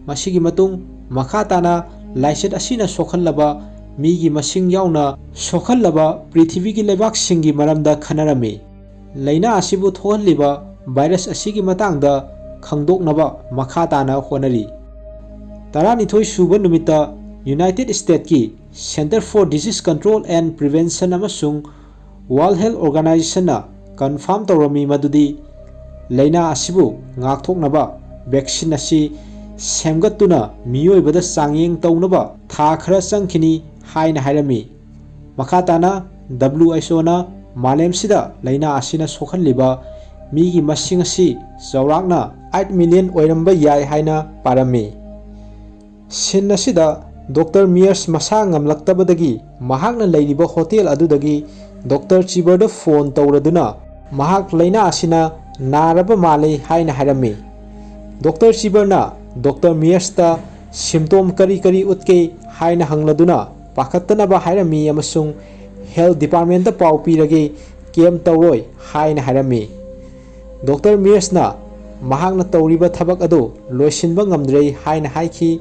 ꯃꯁꯤꯒꯤ ꯃꯇꯨꯡ ꯃꯈꯥ ꯇꯥꯅ ꯂꯥꯏꯆꯠ ꯑꯁꯤꯅ ꯁꯣꯛꯍꯜꯂꯕ ꯃꯤꯒꯤ ꯃꯁꯤꯡ ꯌꯥꯎꯅ ꯁꯣꯛꯍꯜꯂꯕ ꯄ꯭ꯔꯤꯊꯤꯕꯤꯒꯤ ꯂꯩꯕꯥꯛꯁꯤꯡꯒꯤ ꯃꯔꯝꯗ ꯈꯟꯅꯔꯝꯃꯤ꯫ ꯂꯥꯏꯅꯥ ꯑꯁꯤꯕꯨ ꯊꯣꯛꯍꯜꯂꯤꯕ ꯚꯥꯏꯔꯁ ꯑꯁꯤꯒꯤ ꯃꯇꯥꯡꯗ ꯈꯪꯗꯣꯛꯅꯕ ꯃꯈꯥ ꯇꯥꯅ ꯍꯣꯠꯅꯔꯤ꯫ ꯇꯔꯥꯅꯤꯊꯣꯏ ꯁꯨꯕ ꯅꯨꯃꯤꯠꯇ ꯌꯨꯅꯥꯏꯇꯦꯗ ꯁ꯭ꯇꯦꯠꯀꯤ Center for Disease Control and Prevention ꯑꯃꯁꯨꯡ World Health Organizationꯅ ꯀꯟꯐꯥꯔꯝ ꯇꯧꯔꯝꯃꯤ ꯃꯗꯨꯗꯤ ꯂꯥꯏꯅꯥ ꯑꯁꯤꯕꯨ ꯉꯥꯛꯊꯣꯛꯅꯕ ꯚꯦꯛꯁꯤꯟ ꯑꯁꯤ ꯁꯦꯝꯒꯠꯇꯨꯅ ꯃꯤꯑꯣꯏꯕꯗ ꯆꯥꯡꯌꯦꯡ ꯇꯧꯅꯕ ꯊꯥ ꯈꯔ ꯆꯪꯈꯤꯅꯤ ꯍꯥꯏꯅ ꯍꯥꯏꯔꯝꯃꯤ꯫ ꯃꯈꯥ ꯇꯥꯅ ꯗꯕ꯭ꯂꯤꯎ ꯑꯩꯆ ꯑꯣꯅ ꯃꯥꯂꯦꯝꯁꯤꯗ ꯂꯥꯏꯅꯥ ꯑꯁꯤꯅ ꯁꯣꯛꯍꯜꯂꯤꯕ ꯃꯤꯒꯤ ꯃꯁꯤꯡ ꯑꯁꯤ ꯆꯥꯎꯔꯥꯛꯅ ꯑꯥꯏꯠ ꯃꯤꯂꯤꯌꯟ ꯑꯣꯏꯔꯝꯕ ꯌꯥꯏ ꯍꯥꯏꯅ ꯄꯥꯔꯝꯃꯤ꯫ ꯁꯤꯟ ꯑꯁꯤꯗ ꯗꯣꯛꯇꯔ ꯃꯤꯌꯔꯁ ꯃꯁꯥ ꯉꯝꯂꯛꯇꯕꯗꯒꯤ ꯃꯍꯥꯛꯅ ꯂꯩꯔꯤꯕ ꯍꯣꯇꯦꯜ ꯑꯗꯨꯗꯒꯤ ꯗꯣꯛꯇꯔ ꯆꯤꯕꯔꯗ ꯐꯣꯟ ꯇꯧꯔꯗꯨꯅ ꯃꯍꯥꯛ ꯂꯥꯏꯅꯥ ꯑꯁꯤꯅ ꯅꯥꯔꯕ ꯃꯥꯜꯂꯤ ꯍꯥꯏꯅ ꯍꯥꯏꯔꯝꯃꯤ꯫ ꯗꯣꯛꯇꯔ ꯆꯤꯕꯔꯅ ꯗꯣꯛꯇꯔ ꯃꯤꯌꯔꯁꯇ ꯁꯤꯝꯇꯣꯝ ꯀꯔꯤ ꯀꯔꯤ ꯎꯠꯀꯦ ꯍꯥꯏꯅ ꯍꯪꯂꯗꯨꯅ ꯄꯥꯈꯠꯇꯅꯕ ꯍꯥꯏꯔꯝꯃꯤ ꯑꯃꯁꯨꯡ ꯍꯦꯜꯊ ꯗꯤꯄꯥꯔꯠꯃꯦꯟꯇ ꯄꯥꯎ ꯄꯤꯔꯒꯦ, ꯀꯦꯝ ꯇꯧꯔꯣꯏ ꯍꯥꯏꯅ ꯍꯥꯏꯔꯝꯃꯤ꯫ ꯗꯣꯛꯇꯔ ꯃꯤꯌꯔꯁꯅ ꯃꯍꯥꯛꯅ ꯇꯧꯔꯤꯕ ꯊꯕꯛ ꯑꯗꯨ ꯂꯣꯏꯁꯤꯟꯕ ꯉꯝꯗ꯭ꯔꯦ ꯍꯥꯏꯅ ꯍꯥꯏꯈꯤ꯫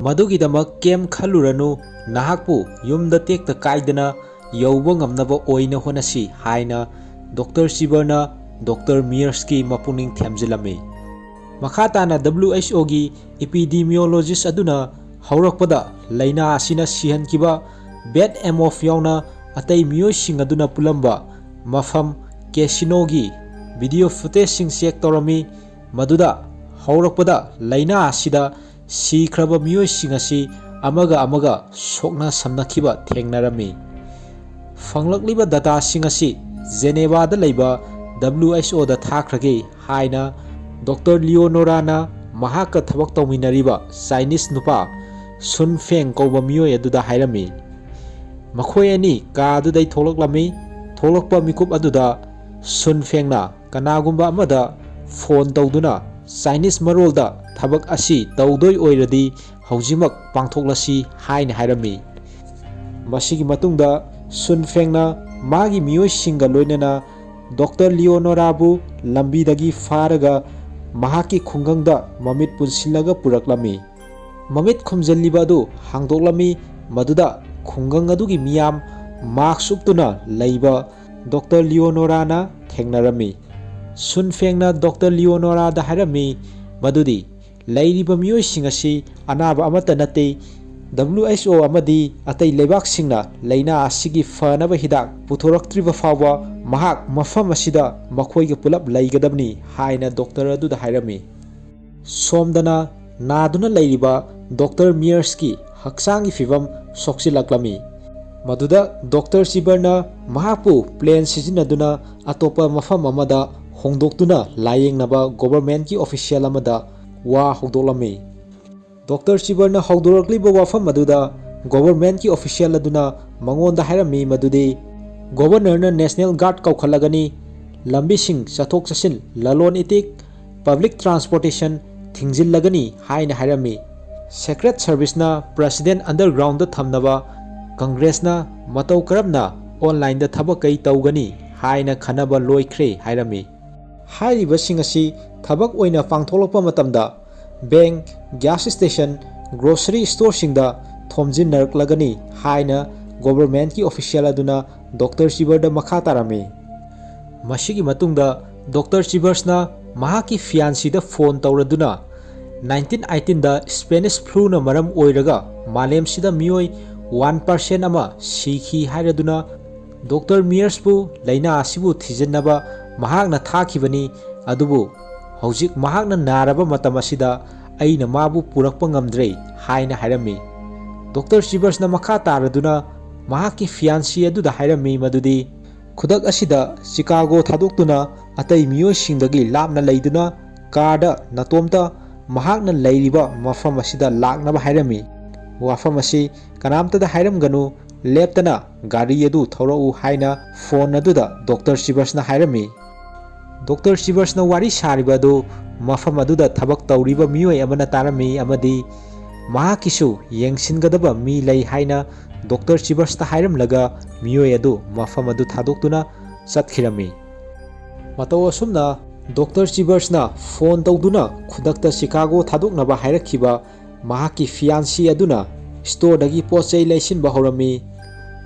ꯃꯗꯨꯒꯤꯗꯃꯛ ꯀꯦꯝ ꯈꯜꯂꯨꯔꯅꯨ, ꯅꯍꯥꯛꯄꯨ ꯌꯨꯝꯗ ꯇꯦꯛꯇ ꯀꯥꯏꯗꯅ ꯌꯧꯕ ꯉꯝꯅꯕ ꯑꯣꯏꯅ ꯍꯣꯠꯅꯁꯤ ꯍꯥꯏꯅ ꯗꯣꯛꯇꯔ ꯆꯤꯕꯔꯅ ꯗꯣꯛꯇꯔ ꯃꯤꯌꯔꯁꯀꯤ ꯃꯄꯨꯛꯅꯤꯡ ꯊꯦꯝꯖꯤꯜꯂꯝꯃꯤ꯫ ꯃꯈꯥ ꯇꯥꯅ ꯗꯕ꯭ꯂꯤꯎ ꯑꯩꯆ ꯑꯣꯒꯤ ꯏꯄꯤꯗꯤꯃꯤꯌꯣꯂꯣꯖꯤꯁ ꯑꯗꯨꯅ ꯍꯧꯔꯛꯄꯗ ꯂꯥꯏꯅꯥ ꯑꯁꯤꯅ ꯁꯤꯍꯟꯈꯤꯕ ꯕꯦꯠ ꯑꯦꯃꯣꯐ ꯌꯥꯎꯅ ꯑꯇꯩ ꯃꯤꯑꯣꯏꯁꯤꯡ ꯑꯗꯨꯅ ꯄꯨꯜꯂꯝꯕ ꯃꯐꯝ ꯀꯦꯁꯤꯅꯣꯒꯤ ꯚꯤꯗꯤꯑꯣ ꯐꯨꯇꯦꯖꯁꯤꯡ ꯆꯦꯛ ꯇꯧꯔꯝꯃꯤ꯫ ꯃꯗꯨꯗ ꯍꯧꯔꯛꯄꯗ ꯂꯥꯏꯅꯥ ꯑꯁꯤꯗ ꯁꯤꯈ꯭ꯔꯕ ꯃꯤꯑꯣꯏꯁꯤꯡ ꯑꯁꯤ ꯑꯃꯒ ꯑꯃꯒ ꯁꯣꯛꯅ ꯁꯝꯅꯈꯤꯕ ꯊꯦꯡꯅꯔꯝꯃꯤ꯫ ꯐꯪꯂꯛꯂꯤꯕ ꯗꯇꯥꯁꯤꯡ ꯑꯁꯤ ꯖꯦꯅꯦꯕꯥꯗ ꯂꯩꯕ ꯗꯕ꯭ꯂꯤꯎ ꯑꯩꯆ ꯑꯣꯗ ꯊꯥꯈ꯭ꯔꯒꯦ ꯍꯥꯏꯅ ꯗꯣꯛꯇꯔ ꯂꯤꯑꯣꯅꯣꯔꯥꯅ ꯃꯍꯥꯛꯀ ꯊꯕꯛ ꯇꯧꯃꯤꯟꯅꯔꯤꯕ ꯆꯥꯏꯅꯤꯁ ꯅꯨꯄꯥ ꯁꯨꯟ ꯐꯦꯡ ꯀꯧꯕ ꯃꯤꯑꯣꯏ ꯑꯗꯨꯗ ꯍꯥꯏꯔꯝꯃꯤ꯫ ꯃꯈꯣꯏ ꯑꯅꯤ ꯀꯥ ꯑꯗꯨꯗꯩ ꯊꯣꯛꯂꯛꯂꯝꯃꯤ꯫ ꯊꯣꯛꯂꯛꯄ ꯃꯤꯀꯨꯞ ꯑꯗꯨꯗ ꯁꯨꯟ ꯐꯦꯡꯅ ꯀꯅꯥꯒꯨꯝꯕ ꯑꯃꯗ ꯐꯣꯟ ꯇꯧꯗꯨꯅ ꯆꯥꯏꯅꯤꯁ ꯃꯔꯣꯜꯗ ꯊꯕꯛ ꯑꯁꯤ ꯇꯧꯗꯣꯏ ꯑꯣꯏꯔꯗꯤ ꯍꯧꯖꯤꯛꯃꯛ ꯄꯥꯡꯊꯣꯛꯂꯁꯤ ꯍꯥꯏꯅ ꯍꯥꯏꯔꯝꯃꯤ꯫ ꯃꯁꯤꯒꯤ ꯃꯇꯨꯡꯗ ꯁꯨꯟ ꯐꯦꯡꯅ ꯃꯥꯒꯤ ꯃꯤꯑꯣꯏꯁꯤꯡꯒ ꯂꯣꯏꯅꯅ ꯗꯣꯛꯇꯔ ꯂꯤꯑꯣꯅꯣꯔꯥꯕꯨ ꯂꯝꯕꯤꯗꯒꯤ ꯐꯥꯔꯒ ꯃꯍꯥꯛꯀꯤ ꯈꯨꯡꯒꯪꯗ ꯃꯃꯤꯠ ꯄꯨꯟꯁꯤꯜꯂꯒ ꯄꯨꯔꯛꯂꯝꯃꯤ꯫ ꯃꯃꯤꯠ ꯈꯨꯝꯖꯤꯜꯂꯤꯕ ꯑꯗꯨ ꯍꯥꯡꯗꯣꯛꯂꯝꯃꯤ꯫ ꯃꯗꯨꯗ ꯈꯨꯡꯒꯪ ꯑꯗꯨꯒꯤ ꯃꯤꯌꯥꯝ ꯃꯥꯛꯁ ꯎꯞꯇꯨꯅ ꯂꯩꯕ ꯗꯣꯛꯇꯔ ꯂꯤꯑꯣꯅꯣꯔꯥꯅ ꯊꯦꯡꯅꯔꯝꯃꯤ꯫ ꯁꯨꯟ ꯐꯦꯡꯅ ꯗꯣꯛꯇꯔ ꯂꯤꯑꯣꯅꯣꯔꯥꯗ ꯍꯥꯏꯔꯝꯃꯤ ꯃꯗꯨꯗꯤ ꯂꯩꯔꯤꯕ ꯃꯤꯑꯣꯏꯁꯤꯡ ꯑꯁꯤ ꯑꯅꯥꯕ ꯑꯃꯠꯇ ꯅꯠꯇꯦ꯫ ꯗꯕ꯭ꯂꯤꯎ ꯑꯩꯆ ꯑꯣ ꯑꯃꯗꯤ ꯑꯇꯩ ꯂꯩꯕꯥꯛꯁꯤꯡꯅ ꯂꯥꯏꯅꯥ ꯑꯁꯤꯒꯤ ꯐꯅꯕ ꯍꯤꯗꯥꯛ ꯄꯨꯊꯣꯔꯛꯇ꯭ꯔꯤꯕ ꯐꯥꯎꯕ ꯃꯍꯥꯛ ꯃꯐꯝ ꯑꯁꯤꯗ ꯃꯈꯣꯏꯒ ꯄꯨꯂꯞ ꯂꯩꯒꯗꯕꯅꯤ ꯍꯥꯏꯅ ꯗꯣꯛꯇꯔ ꯑꯗꯨꯗ ꯍꯥꯏꯔꯝꯃꯤ꯫ ꯁꯣꯝꯗꯅ ꯅꯥꯗꯨꯅ ꯂꯩꯔꯤꯕ ꯗꯣꯛꯇꯔ ꯃꯤꯌꯔꯁꯀꯤ ꯍꯛꯆꯥꯡꯒꯤ ꯐꯤꯕꯝ ꯁꯣꯛꯆꯤꯜꯂꯛꯂꯝꯃꯤ꯫ ꯃꯗꯨꯗ ꯗꯣꯛꯇꯔ ꯆꯤꯕꯔꯅ ꯃꯍꯥꯛꯄꯨ ꯄ꯭ꯂꯦꯟ ꯁꯤꯖꯤꯟꯅꯗꯨꯅ ꯑꯇꯣꯞꯄ ꯃꯐꯝ ꯑꯃꯗ ꯍꯣꯡꯗꯣꯛꯇꯨꯅ ꯂꯥꯌꯦꯡꯅꯕ ꯒꯣꯚꯔꯟꯃꯦꯟꯠꯀꯤ ꯑꯣꯐꯤꯁꯤꯌꯦꯜ ꯑꯃꯗ ꯋꯥ ꯍꯧꯗꯣꯛꯂꯝꯃꯤ꯫ ꯗꯣꯛꯇꯔ ꯆꯤꯕꯔꯅ ꯍꯧꯗꯣꯔꯛꯂꯤꯕ ꯋꯥꯐꯝ ꯑꯗꯨꯗ ꯒꯣꯚꯔꯟꯃꯦꯟꯠꯀꯤ ꯑꯣꯐꯤꯁꯤꯌꯦꯜ ꯑꯗꯨꯅ ꯃꯉꯣꯟꯗ ꯍꯥꯏꯔꯝꯃꯤ ꯃꯗꯨꯗꯤ ꯒꯣꯚꯔꯅꯔꯅ ꯅꯦꯁꯅꯦꯜ ꯒꯥꯔꯗ ꯀꯧꯈꯠꯂꯒꯅꯤ, ꯂꯝꯕꯤꯁꯤꯡ ꯆꯠꯊꯣꯛ ꯆꯠꯁꯤꯟ, ꯂꯂꯣꯟ ꯏꯇꯤꯛ, ꯄꯕ꯭ꯂꯤꯛ ꯇ꯭ꯔꯥꯟꯁꯄꯣꯔꯇꯦꯁꯟ, ꯊꯤꯡꯖꯤꯜꯂꯒꯅꯤ ꯍꯥꯏꯅ ꯍꯥꯏꯔꯝꯃꯤ꯫ Secret Serviceꯅ President undergroundꯗ ꯊꯝꯅꯕ ꯀꯪꯒ꯭ꯔꯦꯁꯅ ꯃꯇꯧ ꯀꯔꯝꯅ online ꯊꯕꯛ ꯀꯩ ꯇꯧꯒꯅꯤ ꯍꯥꯏꯅ ꯈꯟꯅꯕ ꯂꯣꯏꯈ꯭ꯔꯦ ꯍꯥꯏꯔꯝꯃꯤ꯫ ꯍꯥꯏꯔꯤꯕꯁꯤꯡ ꯑꯁꯤ ꯊꯕꯛ ꯑꯣꯏꯅ ꯄꯥꯡꯊꯣꯛꯂꯛꯄ ꯃꯇꯝꯗ bank, gas station, grocery storeꯁꯤꯡꯗ ꯊꯣꯝꯖꯤꯟꯅꯔꯛꯂꯒꯅꯤ ꯍꯥꯏꯅ governmentꯀꯤ official ꯑꯗꯨꯅ Doctor ꯆꯤꯕꯔꯗ ꯃꯈꯥ ꯇꯥꯔꯝꯃꯤ꯫ ꯃꯁꯤꯒꯤ ꯃꯇꯨꯡꯗ Doctor ꯆꯤꯕꯔꯁꯅ ꯃꯍꯥꯛꯀꯤ fianceeꯗ phone ꯇꯧꯔꯗꯨꯅ, nineteen eighteenꯗ Spanish fluꯅ ꯃꯔꯝ ꯑꯣꯏꯔꯒ ꯃꯥꯂꯦꯝꯁꯤꯗ ꯃꯤꯑꯣꯏ one percent ꯑꯃ ꯁꯤꯈꯤ ꯍꯥꯏꯔꯗꯨꯅ, Doctor ꯃꯤꯌꯔꯁꯄꯨ ꯂꯥꯏꯅꯥ ꯑꯁꯤꯕꯨ ꯊꯤꯖꯤꯟꯅꯕ ꯃꯍꯥꯛꯅ ꯊꯥꯈꯤꯕꯅꯤ, ꯑꯗꯨꯕꯨ ꯍꯧꯖꯤꯛ ꯃꯍꯥꯛꯅ ꯅꯥꯔꯕ ꯃꯇꯝ ꯑꯁꯤꯗ ꯑꯩꯅ ꯃꯥꯕꯨ ꯄꯨꯔꯛꯄ ꯉꯝꯗ꯭ꯔꯦ ꯍꯥꯏꯅ ꯍꯥꯏꯔꯝꯃꯤ꯫ Doctor ꯆꯤꯕꯔꯁꯅ ꯃꯈꯥ ꯇꯥꯔꯗꯨꯅ ꯃꯍꯥꯛꯀꯤ fiancee ꯑꯗꯨꯗ ꯍꯥꯏꯔꯝꯃꯤ ꯃꯗꯨꯗꯤ, ꯈꯨꯗꯛ ꯑꯁꯤꯗ ꯆꯤꯀꯥꯒꯣ ꯊꯥꯗꯣꯛꯇꯨꯅ ꯑꯇꯩ ꯃꯤꯑꯣꯏꯁꯤꯡꯗꯒꯤ ꯂꯥꯞꯅ ꯂꯩꯗꯨꯅ ꯀꯥꯔꯗ ꯅꯇꯣꯝꯇ ꯃꯍꯥꯛꯅ ꯂꯩꯔꯤꯕ ꯃꯐꯝ ꯑꯁꯤꯗ ꯂꯥꯛꯅꯕ ꯍꯥꯏꯔꯝꯃꯤ꯫ ꯋꯥꯐꯝ ꯑꯁꯤ ꯀꯅꯥꯝꯇꯗ ꯍꯥꯏꯔꯝꯒꯅꯨ, ꯂꯦꯞꯇꯅ ꯒꯥꯔꯤ ꯑꯗꯨ ꯊꯧꯔꯛꯎ ꯍꯥꯏꯅ phone ꯑꯗꯨꯗ Doctor ꯆꯤꯕꯔꯁꯅ ꯍꯥꯏꯔꯝꯃꯤ꯫ Doctor ꯆꯤꯕꯔꯁꯅ ꯋꯥꯔꯤ ꯁꯥꯔꯤꯕ ꯑꯗꯨ ꯃꯐꯝ ꯑꯗꯨꯗ ꯊꯕꯛ ꯇꯧꯔꯤꯕ ꯃꯤꯑꯣꯏ ꯑꯃꯅ ꯇꯥꯔꯝꯃꯤ ꯑꯃꯗꯤ ꯃꯍꯥꯛꯀꯤꯁꯨ ꯌꯦꯡꯁꯤꯟꯒꯗꯕ ꯃꯤ ꯂꯩ ꯍꯥꯏꯅ Doctor ꯆꯤꯕꯔꯁꯇ ꯍꯥꯏꯔꯝꯂꯒ ꯃꯤꯑꯣꯏ ꯑꯗꯨ ꯃꯐꯝ ꯑꯗꯨ ꯊꯥꯗꯣꯛꯇꯨꯅ ꯆꯠꯈꯤꯔꯝꯃꯤ꯫ ꯃꯇꯧ ꯑꯁꯨꯝꯅ Doctor ꯆꯤꯕꯔꯁꯅ phone ꯇꯧꯗꯨꯅ ꯈꯨꯗꯛꯇ ꯆꯤꯀꯥꯒꯣ ꯊꯥꯗꯣꯛꯅꯕ ꯍꯥꯏꯔꯛꯈꯤꯕ ꯃꯍꯥꯛꯀꯤ fiancee ꯑꯗꯨꯅ storeꯗꯒꯤ ꯄꯣꯠ ꯆꯩ ꯂꯩꯁꯤꯟꯕ ꯍꯧꯔꯝꯃꯤ꯫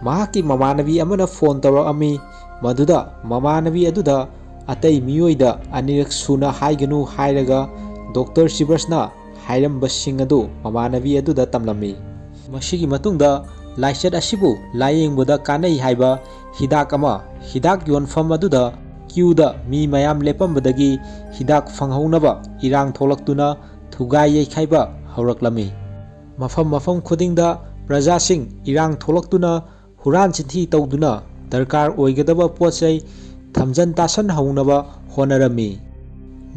ꯃꯍꯥꯛꯀꯤ ꯃꯃꯥꯟꯅꯕꯤ ꯑꯃꯅ phone ꯇꯧꯔꯛꯑꯝꯃꯤ, ꯃꯗꯨꯗ ꯃꯃꯥꯟꯅꯕꯤ ꯑꯗꯨꯗ ꯑꯇꯩ ꯃꯤꯑꯣꯏꯗ ꯑꯅꯤꯔꯛ ꯁꯨꯅ ꯍꯥꯏꯒꯅꯨ ꯍꯥꯏꯔꯒ Doctor ꯆꯤꯕꯔꯁꯅ ꯍꯥꯏꯔꯝꯕꯁꯤꯡ ꯑꯗꯨ ꯃꯃꯥꯟꯅꯕꯤ ꯑꯗꯨꯗ ꯇꯝꯂꯝꯃꯤ꯫ ꯃꯁꯤꯒꯤ ꯃꯇꯨꯡꯗ ꯂꯥꯏꯆꯠ ꯑꯁꯤꯕꯨ ꯂꯥꯌꯦꯡꯕꯗ ꯀꯥꯟꯅꯩ ꯍꯥꯏꯕ ꯍꯤꯗꯥꯛ ꯑꯃ ꯍꯤꯗꯥꯛ ꯌꯣꯟꯐꯝ ꯑꯗꯨꯗ queueꯗ ꯃꯤ ꯃꯌꯥꯝ ꯂꯦꯞꯄꯝꯕꯗꯒꯤ ꯍꯤꯗꯥꯛ ꯐꯪꯍꯧꯅꯕ ꯏꯔꯥꯡ ꯊꯣꯛꯂꯛꯇꯨꯅ ꯊꯨꯒꯥꯏ ꯌꯩꯈꯥꯏꯕ ꯍꯧꯔꯛꯂꯝꯃꯤ꯫ ꯃꯐꯝ ꯃꯐꯝ ꯈꯨꯗꯤꯡꯗ ꯄ꯭ꯔꯖꯥꯁꯤꯡ ꯏꯔꯥꯡ ꯊꯣꯛꯂꯛꯇꯨꯅ ꯍꯨꯔꯥꯟ ꯆꯤꯟꯊꯤ ꯇꯧꯗꯨꯅ ꯗꯔꯀꯥꯔ ꯑꯣꯏꯒꯗꯕ ꯄꯣꯠ ꯆꯩ ꯊꯝꯖꯟ ꯇꯥꯁꯟ ꯍꯧꯅꯕ ꯍꯣꯠꯅꯔꯝꯃꯤ꯫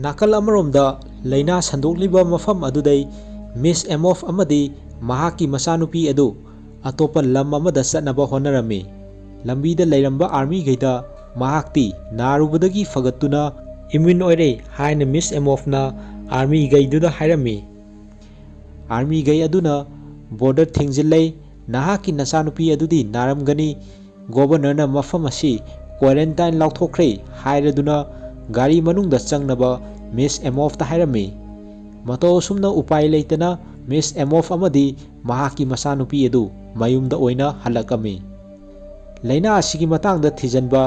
ꯅꯥꯀꯜ ꯑꯃꯔꯣꯝꯗ ꯂꯥꯏꯅꯥ ꯁꯟꯗꯣꯛꯂꯤꯕ ꯃꯐꯝ ꯑꯗꯨꯗꯩ Miss Amoff ꯑꯃꯗꯤ ꯃꯍꯥꯛꯀꯤ ꯃꯆꯥꯅꯨꯄꯤ ꯑꯗꯨ ꯑꯇꯣꯞꯄ ꯂꯝ ꯑꯃꯗ ꯆꯠꯅꯕ ꯍꯣꯠꯅꯔꯝꯃꯤ꯫ ꯂꯝꯕꯤꯗ ꯂꯩꯔꯝꯕ armyꯈꯩꯗ ꯃꯍꯥꯛꯇꯤ ꯅꯥꯔꯨꯕꯗꯒꯤ ꯐꯒꯠꯇꯨꯅ immune ꯑꯣꯏꯔꯦ ꯍꯥꯏꯅ Miss Amofꯅ ꯑꯥꯔꯃꯤꯒꯩꯗꯨꯗ ꯍꯥꯏꯔꯝꯃꯤ꯫ ꯑꯥꯔꯃꯤꯒꯩ ꯑꯗꯨꯅ ꯕꯣꯔꯗꯔ ꯊꯤꯡꯖꯤꯜꯂꯦ, ꯅꯍꯥꯛꯀꯤ ꯅꯆꯥꯅꯨꯄꯤ ꯑꯗꯨꯗꯤ ꯅꯥꯔꯝꯒꯅꯤ, ꯒꯣꯕꯔꯅꯔꯅ ꯃꯐꯝ ꯑꯁꯤ ꯀ꯭ꯋꯥꯔꯦꯟꯇꯥꯏꯟ ꯂꯥꯎꯊꯣꯛꯈ꯭ꯔꯦ ꯍꯥꯏꯔꯗꯨꯅ ꯒꯥꯔꯤ ꯃꯅꯨꯡꯗ ꯆꯪꯅꯕ ꯃꯤꯁ ꯑꯦꯃꯣꯐꯇ ꯍꯥꯏꯔꯝꯃꯤ꯫ ꯃꯇꯧ ꯑꯁꯨꯝꯅ ꯎꯄꯥꯏ ꯂꯩꯇꯅ ꯃꯤꯁ ꯑꯦꯃꯣꯐ ꯑꯃꯗꯤ ꯃꯍꯥꯛꯀꯤ ꯃꯆꯥꯅꯨꯄꯤ ꯑꯗꯨ ꯃꯌꯨꯝꯗ ꯑꯣꯏꯅ ꯍꯜꯂꯛꯂꯝꯃꯤ꯫ ꯂꯥꯏꯅꯥ ꯑꯁꯤꯒꯤ ꯃꯇꯥꯡꯗ ꯊꯤꯖꯤꯟꯕ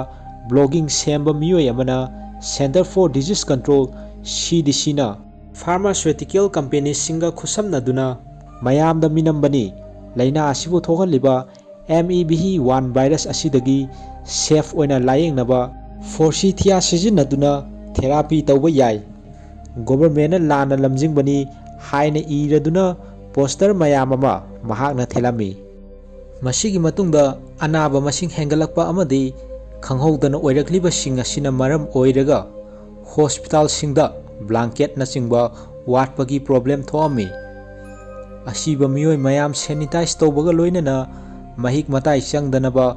ꯕ꯭ꯂꯣꯒꯤꯡ ꯁꯦꯝꯕ ꯃꯤꯑꯣꯏ ꯑꯃꯅ Center for Disease Control, C D C ꯅ ꯐꯥꯔꯃꯥꯁ꯭ꯌꯨꯇꯤꯀꯦꯜ ꯀꯝꯄꯦꯅꯤꯁꯤꯡꯒ ꯈꯨꯠꯁꯝꯅꯗꯨꯅ ꯃꯌꯥꯝꯗ ꯃꯤꯅꯝꯕꯅꯤ꯫ ꯂꯥꯏꯅꯥ ꯑꯁꯤꯕꯨ ꯊꯣꯛꯍꯜꯂꯤꯕ M E B one virus ꯑꯁꯤꯗꯒꯤ ꯁꯦꯐ ꯑꯣꯏꯅ ꯂꯥꯌꯦꯡꯅꯕ ꯐꯣꯔꯁꯤꯊꯤꯌꯥ ꯁꯤꯖꯤꯟꯅꯗꯨꯅ ꯊꯦꯔꯥꯄꯤ ꯇꯧꯕ ꯌꯥꯏ꯫ ꯒꯣꯕꯔꯃꯦꯟꯅ ꯂꯥꯟꯅ ꯂꯝꯖꯤꯡꯕꯅꯤ ꯍꯥꯏꯅ ꯏꯔꯗꯨꯅ ꯄꯣꯁꯇꯔ ꯃꯌꯥꯝ ꯑꯃ ꯃꯍꯥꯛꯅ ꯊꯦꯠꯂꯝꯃꯤ꯫ ꯃꯁꯤꯒꯤ ꯃꯇꯨꯡꯗ ꯑꯅꯥꯕ ꯃꯁꯤꯡ ꯍꯦꯟꯒꯠꯂꯛꯄ ꯑꯃꯗꯤ ꯈꯪꯍꯧꯗꯅ ꯑꯣꯏꯔꯛꯂꯤꯕꯁꯤꯡ ꯑꯁꯤꯅ ꯃꯔꯝ ꯑꯣꯏꯔꯒ ꯍꯣꯁꯄꯤꯇꯥꯜꯁꯤꯡꯗ ꯕ꯭ꯂꯥꯡꯀꯦꯠꯅꯆꯤꯡꯕ ꯋꯥꯠꯄꯒꯤ ꯄ꯭ꯔꯣꯕ꯭ꯂꯦꯝ ꯊꯣꯛꯂꯝꯃꯤ꯫ ꯑꯁꯤꯕ ꯃꯤꯑꯣꯏ ꯃꯌꯥꯝ ꯁꯦꯅꯤꯇꯥꯏꯖ ꯇꯧꯕꯒ ꯂꯣꯏꯅꯅ ꯃꯍꯤꯛ ꯃꯇꯥꯏ ꯆꯪꯗꯅꯕ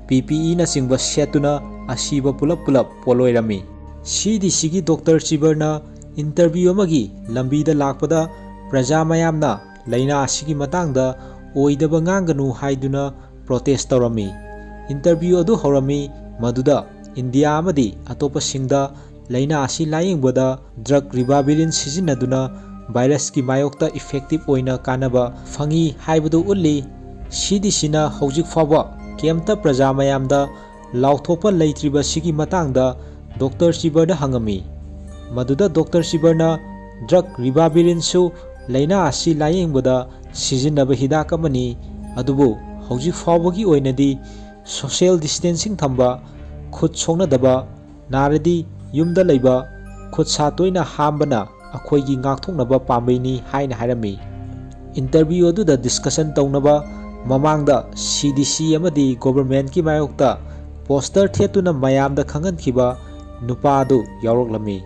P P E ꯅꯆꯤꯡꯕ ꯁꯦꯠꯇꯨꯅ ꯑꯁꯤꯕ ꯄꯨꯂꯞ ꯄꯨꯂꯞ ꯄꯣꯠꯂꯣꯏꯔꯝꯃꯤ꯫ C D C ꯒꯤ ꯗꯣꯛꯇꯔ ꯆꯤꯕꯔꯅ ꯏꯟꯇꯔꯚ꯭ꯌꯨ ꯑꯃꯒꯤ ꯂꯝꯕꯤꯗ ꯂꯥꯛꯄꯗ ꯄ꯭ꯔꯖꯥ ꯃꯌꯥꯝꯅ ꯂꯥꯏꯅꯥ ꯑꯁꯤꯒꯤ ꯃꯇꯥꯡꯗ ꯑꯣꯏꯗꯕ ꯉꯥꯡꯒꯅꯨ ꯍꯥꯏꯗꯨꯅ ꯄ꯭ꯔꯣꯇꯦꯁ ꯇꯧꯔꯝꯃꯤ꯫ ꯏꯟꯇꯔꯚ꯭ꯌꯨ ꯑꯗꯨ ꯍꯧꯔꯝꯃꯤ, ꯃꯗꯨꯗ ꯏꯟꯗꯤꯌꯥ ꯑꯃꯗꯤ ꯑꯇꯣꯞꯄꯁꯤꯡꯗ ꯂꯥꯏꯅꯥ ꯑꯁꯤ ꯂꯥꯌꯦꯡꯕꯗ ꯗ꯭ꯔꯒ ꯔꯤꯕꯥꯕꯤꯔꯤꯟ ꯁꯤꯖꯤꯟꯅꯗꯨꯅ ꯚꯥꯏꯔꯁꯀꯤ ꯃꯥꯌꯣꯛꯇ ꯏꯐꯦꯛꯇꯤꯚ ꯑꯣꯏꯅ ꯀꯥꯟꯅꯕ ꯐꯪꯏ ꯍꯥꯏꯕꯗꯨ ꯎꯠꯂꯤ꯫ C D C ꯅ ꯍꯧꯖꯤꯛ ꯐꯥꯎꯕ ꯀꯩꯝꯇ ꯄ꯭ꯔꯖꯥ ꯃꯌꯥꯝꯗ ꯂꯥꯎꯊꯣꯛꯄ ꯂꯩꯇ꯭ꯔꯤꯕꯁꯤꯒꯤ ꯃꯇꯥꯡꯗ ꯗꯣꯛꯇꯔ ꯆꯤꯕꯔꯗ ꯍꯪꯉꯝꯃꯤ꯫ ꯃꯗꯨꯗ ꯗꯣꯛꯇꯔ ꯆꯤꯕꯔꯅ ꯗ꯭ꯔꯒ ꯔꯤꯕꯥꯕꯤꯔꯤꯟꯁꯨ ꯂꯥꯏꯅꯥ ꯑꯁꯤ ꯂꯥꯌꯦꯡꯕꯗ ꯁꯤꯖꯤꯟꯅꯕ ꯍꯤꯗꯥꯛ ꯑꯃꯅꯤ, ꯑꯗꯨꯕꯨ ꯍꯧꯖꯤꯛ ꯐꯥꯎꯕꯒꯤ ꯑꯣꯏꯅꯗꯤ ꯁꯣꯁꯤꯌꯦꯜ ꯗꯤꯁꯇꯦꯟꯁꯤꯡ ꯊꯝꯕ, ꯈꯨꯠ ꯁꯣꯛꯅꯗꯕ, ꯅꯥꯔꯗꯤ ꯌꯨꯝꯗ ꯂꯩꯕ, ꯈꯨꯠ ꯁꯥ ꯇꯣꯏꯅ ꯍꯥꯝꯕꯅ ꯑꯩꯈꯣꯏꯒꯤ ꯉꯥꯛꯊꯣꯛꯅꯕ ꯄꯥꯝꯕꯩꯅꯤ ꯍꯥꯏꯅ ꯍꯥꯏꯔꯝꯃꯤ꯫ ꯏꯟꯇꯔꯚ꯭ꯌꯨ ꯑꯗꯨꯗ ꯗꯤꯁꯀꯁꯟ ꯇꯧꯅꯕ ꯃꯃꯥꯡꯗ C D C ꯑꯃꯗꯤ ꯒꯣꯕꯔꯃꯦꯟꯠꯀꯤ ꯃꯥꯌꯣꯛꯇ ꯄꯣꯁꯇꯔ ꯊꯦꯠꯇꯨꯅ ꯃꯌꯥꯝꯗ ꯈꯪꯍꯟꯈꯤꯕ ꯅꯨꯄꯥ ꯑꯗꯨ ꯌꯥꯎꯔꯛꯂꯝꯃꯤ꯫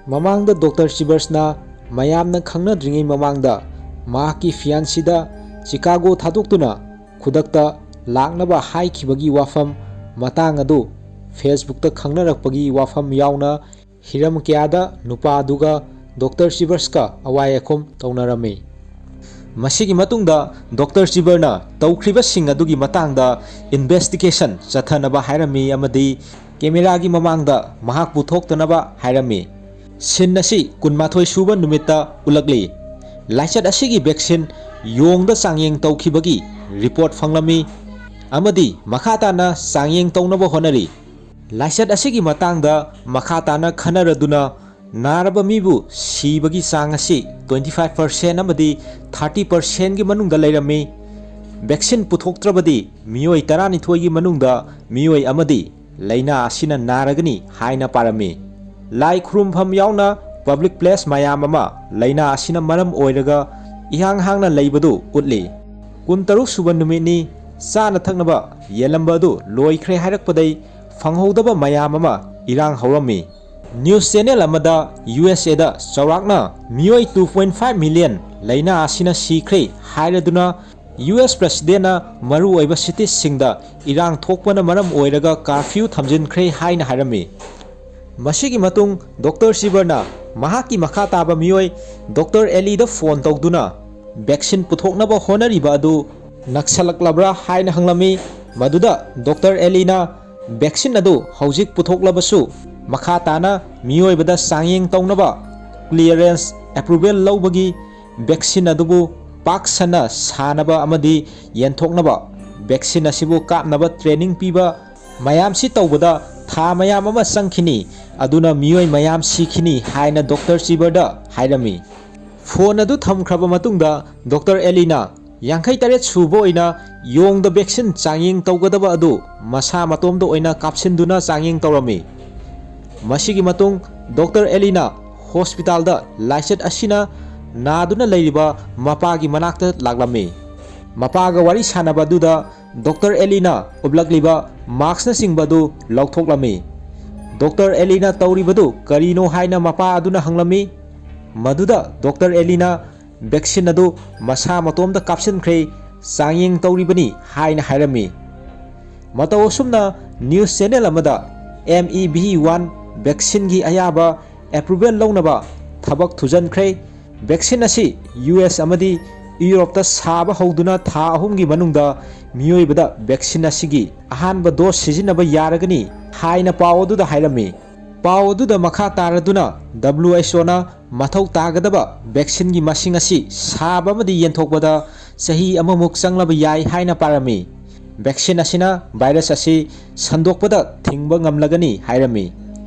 ꯃꯃꯥꯡꯗ ꯗꯣꯛꯇꯔ ꯆꯤꯕꯔꯁꯅ ꯃꯌꯥꯝꯅ ꯈꯪꯅꯗ꯭ꯔꯤꯉꯩ ꯃꯃꯥꯡꯗ ꯃꯍꯥꯛꯀꯤ ꯐꯤꯌꯥꯟꯁꯤꯗ ꯆꯤꯀꯥꯒꯣ ꯊꯥꯗꯣꯛꯇꯨꯅ ꯈꯨꯗꯛꯇ ꯂꯥꯛꯅꯕ ꯍꯥꯏꯈꯤꯕꯒꯤ ꯋꯥꯐꯝ ꯃꯇꯥꯡ ꯑꯗꯨ ꯐꯦꯁꯕꯨꯛꯇ ꯈꯪꯅꯔꯛꯄꯒꯤ ꯋꯥꯐꯝ ꯌꯥꯎꯅ ꯍꯤꯔꯝ ꯀꯌꯥꯗ ꯅꯨꯄꯥ ꯑꯗꯨꯒ ꯗꯣꯛꯇꯔ ꯆꯤꯕꯔꯁꯀ ꯑꯋꯥꯏ ꯑꯈꯨꯝ ꯇꯧꯅꯔꯝꯃꯤ꯫ ꯃꯁꯤꯒꯤ ꯃꯇꯨꯡꯗ ꯗꯣꯛꯇꯔ ꯆꯤꯕꯔꯅ ꯇꯧꯈ꯭ꯔꯤꯕꯁꯤꯡ ꯑꯗꯨꯒꯤ ꯃꯇꯥꯡꯗ ꯏꯟꯚꯦꯁꯇꯤꯒꯦꯁꯟ ꯆꯠꯊꯅꯕ ꯍꯥꯏꯔꯝꯃꯤ ꯑꯃꯗꯤ ꯀꯦꯃꯦꯔꯥꯒꯤ ꯃꯃꯥꯡꯗ ꯃꯍꯥꯛꯄꯨ ꯊꯣꯛꯇꯅꯕ ꯍꯥꯏꯔꯝꯃꯤ꯫ ꯁꯤꯟ ꯑꯁꯤ ꯀꯨꯟꯃꯥꯊꯣꯏ ꯁꯨꯕ ꯅꯨꯃꯤꯠꯇ ꯎꯠꯂꯛꯂꯤ꯫ ꯂꯥꯏꯆꯠ ꯑꯁꯤꯒꯤ ꯚꯦꯛꯁꯤꯟ ꯌꯣꯡꯗ ꯆꯥꯡꯌꯦꯡ ꯇꯧꯈꯤꯕꯒꯤ ꯔꯤꯄꯣꯔꯠ ꯐꯪꯂꯝꯃꯤ ꯑꯃꯗꯤ ꯃꯈꯥ ꯇꯥꯅ ꯆꯥꯡꯌꯦꯡ ꯇꯧꯅꯕ ꯍꯣꯠꯅꯔꯤ꯫ ꯂꯥꯏꯆꯠ ꯑꯁꯤꯒꯤ ꯃꯇꯥꯡꯗ ꯃꯈꯥ ꯇꯥꯅ ꯈꯟꯅꯔꯗꯨꯅ ꯅꯥꯔꯕ ꯃꯤꯕꯨ ꯁꯤꯕꯒꯤ ꯆꯥꯡ ꯑꯁꯤ twenty five percent ꯑꯃꯗꯤ thirty percentꯒꯤ ꯃꯅꯨꯡꯗ ꯂꯩꯔꯝꯃꯤ꯫ ꯚꯦꯛꯁꯤꯟ ꯄꯨꯊꯣꯛꯇ꯭ꯔꯕꯗꯤ ꯃꯤꯑꯣꯏ ꯇꯔꯥꯅꯤꯊꯣꯏꯒꯤ ꯃꯅꯨꯡꯗ ꯃꯤꯑꯣꯏ ꯑꯃꯗꯤ ꯂꯥꯏꯅꯥ ꯑꯁꯤꯅ ꯅꯥꯔꯒꯅꯤ ꯍꯥꯏꯅ ꯄꯥꯔꯝꯃꯤ꯫ ꯂꯥꯏ ꯈꯨꯔꯨꯝꯐꯝ ꯌꯥꯎꯅ ꯄꯕ꯭ꯂꯤꯛ ꯄ꯭ꯂꯦꯁ ꯃꯌꯥꯝ ꯑꯃ ꯂꯥꯏꯅꯥ ꯑꯁꯤꯅ ꯃꯔꯝ ꯑꯣꯏꯔꯒ ꯏꯍꯥꯡ ꯍꯥꯡꯅ ꯂꯩꯕꯗꯨ ꯎꯠꯂꯤ꯫ ꯀꯨꯟꯇꯔꯨꯛ ꯁꯨꯕ ꯅꯨꯃꯤꯠꯅꯤ꯫ ꯆꯥꯅ ꯊꯛꯅꯕ ꯌꯦꯜꯂꯝꯕ ꯑꯗꯨ ꯂꯣꯏꯈ꯭ꯔꯦ ꯍꯥꯏꯔꯛꯄꯗꯩ ꯐꯪꯍꯧꯗꯕ ꯃꯌꯥꯝ ꯑꯃ ꯏꯔꯥꯡ ꯍꯧꯔꯝꯃꯤ꯫ ꯅ꯭ꯌꯨꯁ ꯆꯦꯅꯦꯜ ꯑꯃꯗ ꯌꯨ ꯑꯦꯁ ꯑꯦꯗ ꯆꯥꯎꯔꯥꯛꯅ ꯃꯤꯑꯣꯏ two point five million ꯂꯥꯏꯅꯥ ꯑꯁꯤꯅ ꯁꯤꯈ꯭ꯔꯦ ꯍꯥꯏꯔꯗꯨꯅ ꯌꯨ ꯑꯦꯁ ꯄ꯭ꯔꯦꯁꯤꯗꯦꯟꯅ ꯃꯔꯨꯑꯣꯏꯕ ꯁꯤꯇꯤꯁꯁꯤꯡꯗ ꯏꯔꯥꯡ ꯊꯣꯛꯄꯅ ꯃꯔꯝ ꯑꯣꯏꯔꯒ ꯀꯥꯔꯐ꯭ꯌꯨ ꯊꯝꯖꯤꯟꯈ꯭ꯔꯦ ꯍꯥꯏꯅ ꯍꯥꯏꯔꯝꯃꯤ꯫ ꯃꯁꯤꯒꯤ ꯃꯇꯨꯡ ꯗꯣꯛꯇꯔ ꯆꯤꯕꯔꯅ ꯃꯍꯥꯛꯀꯤ ꯃꯈꯥ ꯇꯥꯕ ꯃꯤꯑꯣꯏ ꯗꯣꯛꯇꯔ ꯑꯦꯂꯤꯗ ꯐꯣꯟ ꯇꯧꯗꯨꯅ ꯚꯦꯛꯁꯤꯟ ꯄꯨꯊꯣꯛꯅꯕ ꯍꯣꯠꯅꯔꯤꯕ ꯑꯗꯨ ꯅꯛꯁꯜꯂꯛꯂꯕ꯭ꯔꯥ ꯍꯥꯏꯅ ꯍꯪꯂꯝꯃꯤ꯫ ꯃꯗꯨꯗ ꯗꯣꯛꯇꯔ ꯑꯦꯂꯤꯅ ꯚꯦꯛꯁꯤꯟ ꯑꯗꯨ ꯍꯧꯖꯤꯛ ꯄꯨꯊꯣꯛꯂꯕꯁꯨ ꯃꯈꯥ ꯇꯥꯅ ꯃꯤꯑꯣꯏꯕꯗ ꯆꯥꯡꯌꯦꯡ ꯇꯧꯅꯕ ꯀ꯭ꯂꯤꯌꯔꯦꯟꯁ ꯑꯦꯄ꯭ꯔꯨꯚꯦꯜ ꯂꯧꯕꯒꯤ ꯚꯦꯛꯁꯤꯟ ꯑꯗꯨꯕꯨ ꯄꯥꯛ ꯁꯟꯅ ꯁꯥꯅꯕ ꯑꯃꯗꯤ ꯌꯦꯟꯊꯣꯛꯅꯕ ꯚꯦꯛꯁꯤꯟ ꯑꯁꯤꯕꯨ ꯀꯥꯞꯅꯕ ꯇ꯭ꯔꯦꯅꯤꯡ ꯄꯤꯕ ꯃꯌꯥꯝꯁꯤ ꯇꯧꯕꯗ ꯊꯥ ꯃꯌꯥꯝ ꯑꯃ ꯆꯪꯈꯤꯅꯤ, ꯑꯗꯨꯅ ꯃꯤꯑꯣꯏ ꯃꯌꯥꯝ ꯁꯤꯈꯤꯅꯤ ꯍꯥꯏꯅ ꯗꯣꯛꯇꯔ ꯆꯤꯕꯔꯗ ꯍꯥꯏꯔꯝꯃꯤ꯫ ꯐꯣꯟ ꯑꯗꯨ ꯊꯝꯈ꯭ꯔꯕ ꯃꯇꯨꯡꯗ ꯗꯣꯛꯇꯔ ꯑꯦꯂꯤꯅ ꯌꯥꯡꯈꯩ ꯇꯔꯦꯠ ꯁꯨꯕ ꯑꯣꯏꯅ ꯌꯣꯡꯗ ꯚꯦꯛꯁꯤꯟ ꯆꯥꯡꯌꯦꯡ ꯇꯧꯒꯗꯕ ꯑꯗꯨ ꯃꯁꯥ ꯃꯇꯣꯝꯗ ꯑꯣꯏꯅ ꯀꯥꯞꯁꯤꯟꯗꯨꯅ ꯆꯥꯡꯌꯦꯡ ꯇꯧꯔꯝꯃꯤ꯫ ꯃꯁꯤꯒꯤ ꯃꯇꯨꯡ ꯗꯣꯛꯇꯔ ꯑꯦꯂꯤꯅ ꯍꯣꯁꯄꯤꯇꯥꯜꯗ ꯂꯥꯏꯆꯠ ꯑꯁꯤꯅ ꯅꯥꯗꯨꯅ ꯂꯩꯔꯤꯕ ꯃꯄꯥꯒꯤ ꯃꯅꯥꯛꯇ ꯂꯥꯛꯂꯝꯃꯤ꯫ ꯃꯄꯥꯒ ꯋꯥꯔꯤ ꯁꯥꯟꯅꯕ ꯑꯗꯨꯗ ꯗꯣꯛꯇꯔ ꯑꯦꯂꯤꯅ ꯎꯞꯂꯛꯂꯤꯕ ꯃꯥꯛꯁꯅꯆꯤꯡꯕ ꯑꯗꯨ ꯂꯧꯊꯣꯛꯂꯝꯃꯤ꯫ ꯗꯣꯛꯇꯔ ꯑꯦꯂꯤꯅ ꯇꯧꯔꯤꯕꯗꯨ ꯀꯔꯤꯅꯣ ꯍꯥꯏꯅ ꯃꯄꯥ ꯑꯗꯨꯅ ꯍꯪꯂꯝꯃꯤ꯫ ꯃꯗꯨꯗ ꯗꯣꯛꯇꯔ ꯑꯦꯂꯤꯅ ꯚꯦꯛꯁꯤꯟ ꯑꯗꯨ ꯃꯁꯥ ꯃꯇꯣꯝꯇ ꯀꯥꯞꯁꯤꯟꯈ꯭ꯔꯦ, ꯆꯥꯡꯌꯦꯡ ꯇꯧꯔꯤꯕꯅꯤ ꯍꯥꯏꯅ ꯍꯥꯏꯔꯝꯃꯤ꯫ ꯃꯇꯧ ꯑꯁꯨꯝꯅ ꯅ꯭ꯌꯨꯁ ꯆꯦꯅꯦꯜ ꯑꯃꯗ M E V one ꯚꯦꯛꯁꯤꯟꯒꯤ ꯑꯌꯥꯕ ꯑꯦꯄ꯭ꯔꯨꯚꯦꯜ ꯂꯧꯅꯕ ꯊꯕꯛ ꯊꯨꯖꯟꯈ꯭ꯔꯦ꯫ ꯚꯦꯛꯁꯤꯟ ꯑꯁꯤ ꯌꯨ ꯑꯦꯁ ꯑꯃꯗꯤ ꯌꯨꯔꯣꯞꯇ ꯁꯥꯕ ꯍꯧꯗꯨꯅ ꯊꯥ ꯑꯍꯨꯝꯒꯤ ꯃꯅꯨꯡꯗ ꯃꯤꯑꯣꯏꯕꯗ ꯚꯦꯛꯁꯤꯟ ꯑꯁꯤꯒꯤ ꯑꯍꯥꯟꯕ ꯗꯣꯁ ꯁꯤꯖꯤꯟꯅꯕ ꯌꯥꯔꯒꯅꯤ ꯍꯥꯏꯅ ꯄꯥꯎ ꯑꯗꯨꯗ ꯍꯥꯏꯔꯝꯃꯤ꯫ ꯄꯥꯎ ꯑꯗꯨꯗ ꯃꯈꯥ ꯇꯥꯔꯗꯨꯅ W H O ꯅ ꯃꯊꯧ ꯇꯥꯒꯗꯕ ꯚꯦꯛꯁꯤꯟꯒꯤ ꯃꯁꯤꯡ ꯑꯁꯤ ꯁꯥꯕ ꯑꯃꯗꯤ ꯌꯦꯟꯊꯣꯛꯄꯗ ꯆꯍꯤ ꯑꯃꯃꯨꯛ ꯆꯪꯂꯕ ꯌꯥꯏ ꯍꯥꯏꯅ ꯄꯥꯔꯝꯃꯤ꯫ ꯚꯦꯛꯁꯤꯟ ꯑꯁꯤꯅ ꯚꯥꯏꯔꯁ ꯑꯁꯤ ꯁꯟꯗꯣꯛꯄꯗ ꯊꯤꯡꯕ ꯉꯝꯂꯒꯅꯤ ꯍꯥꯏꯔꯝꯃꯤ꯫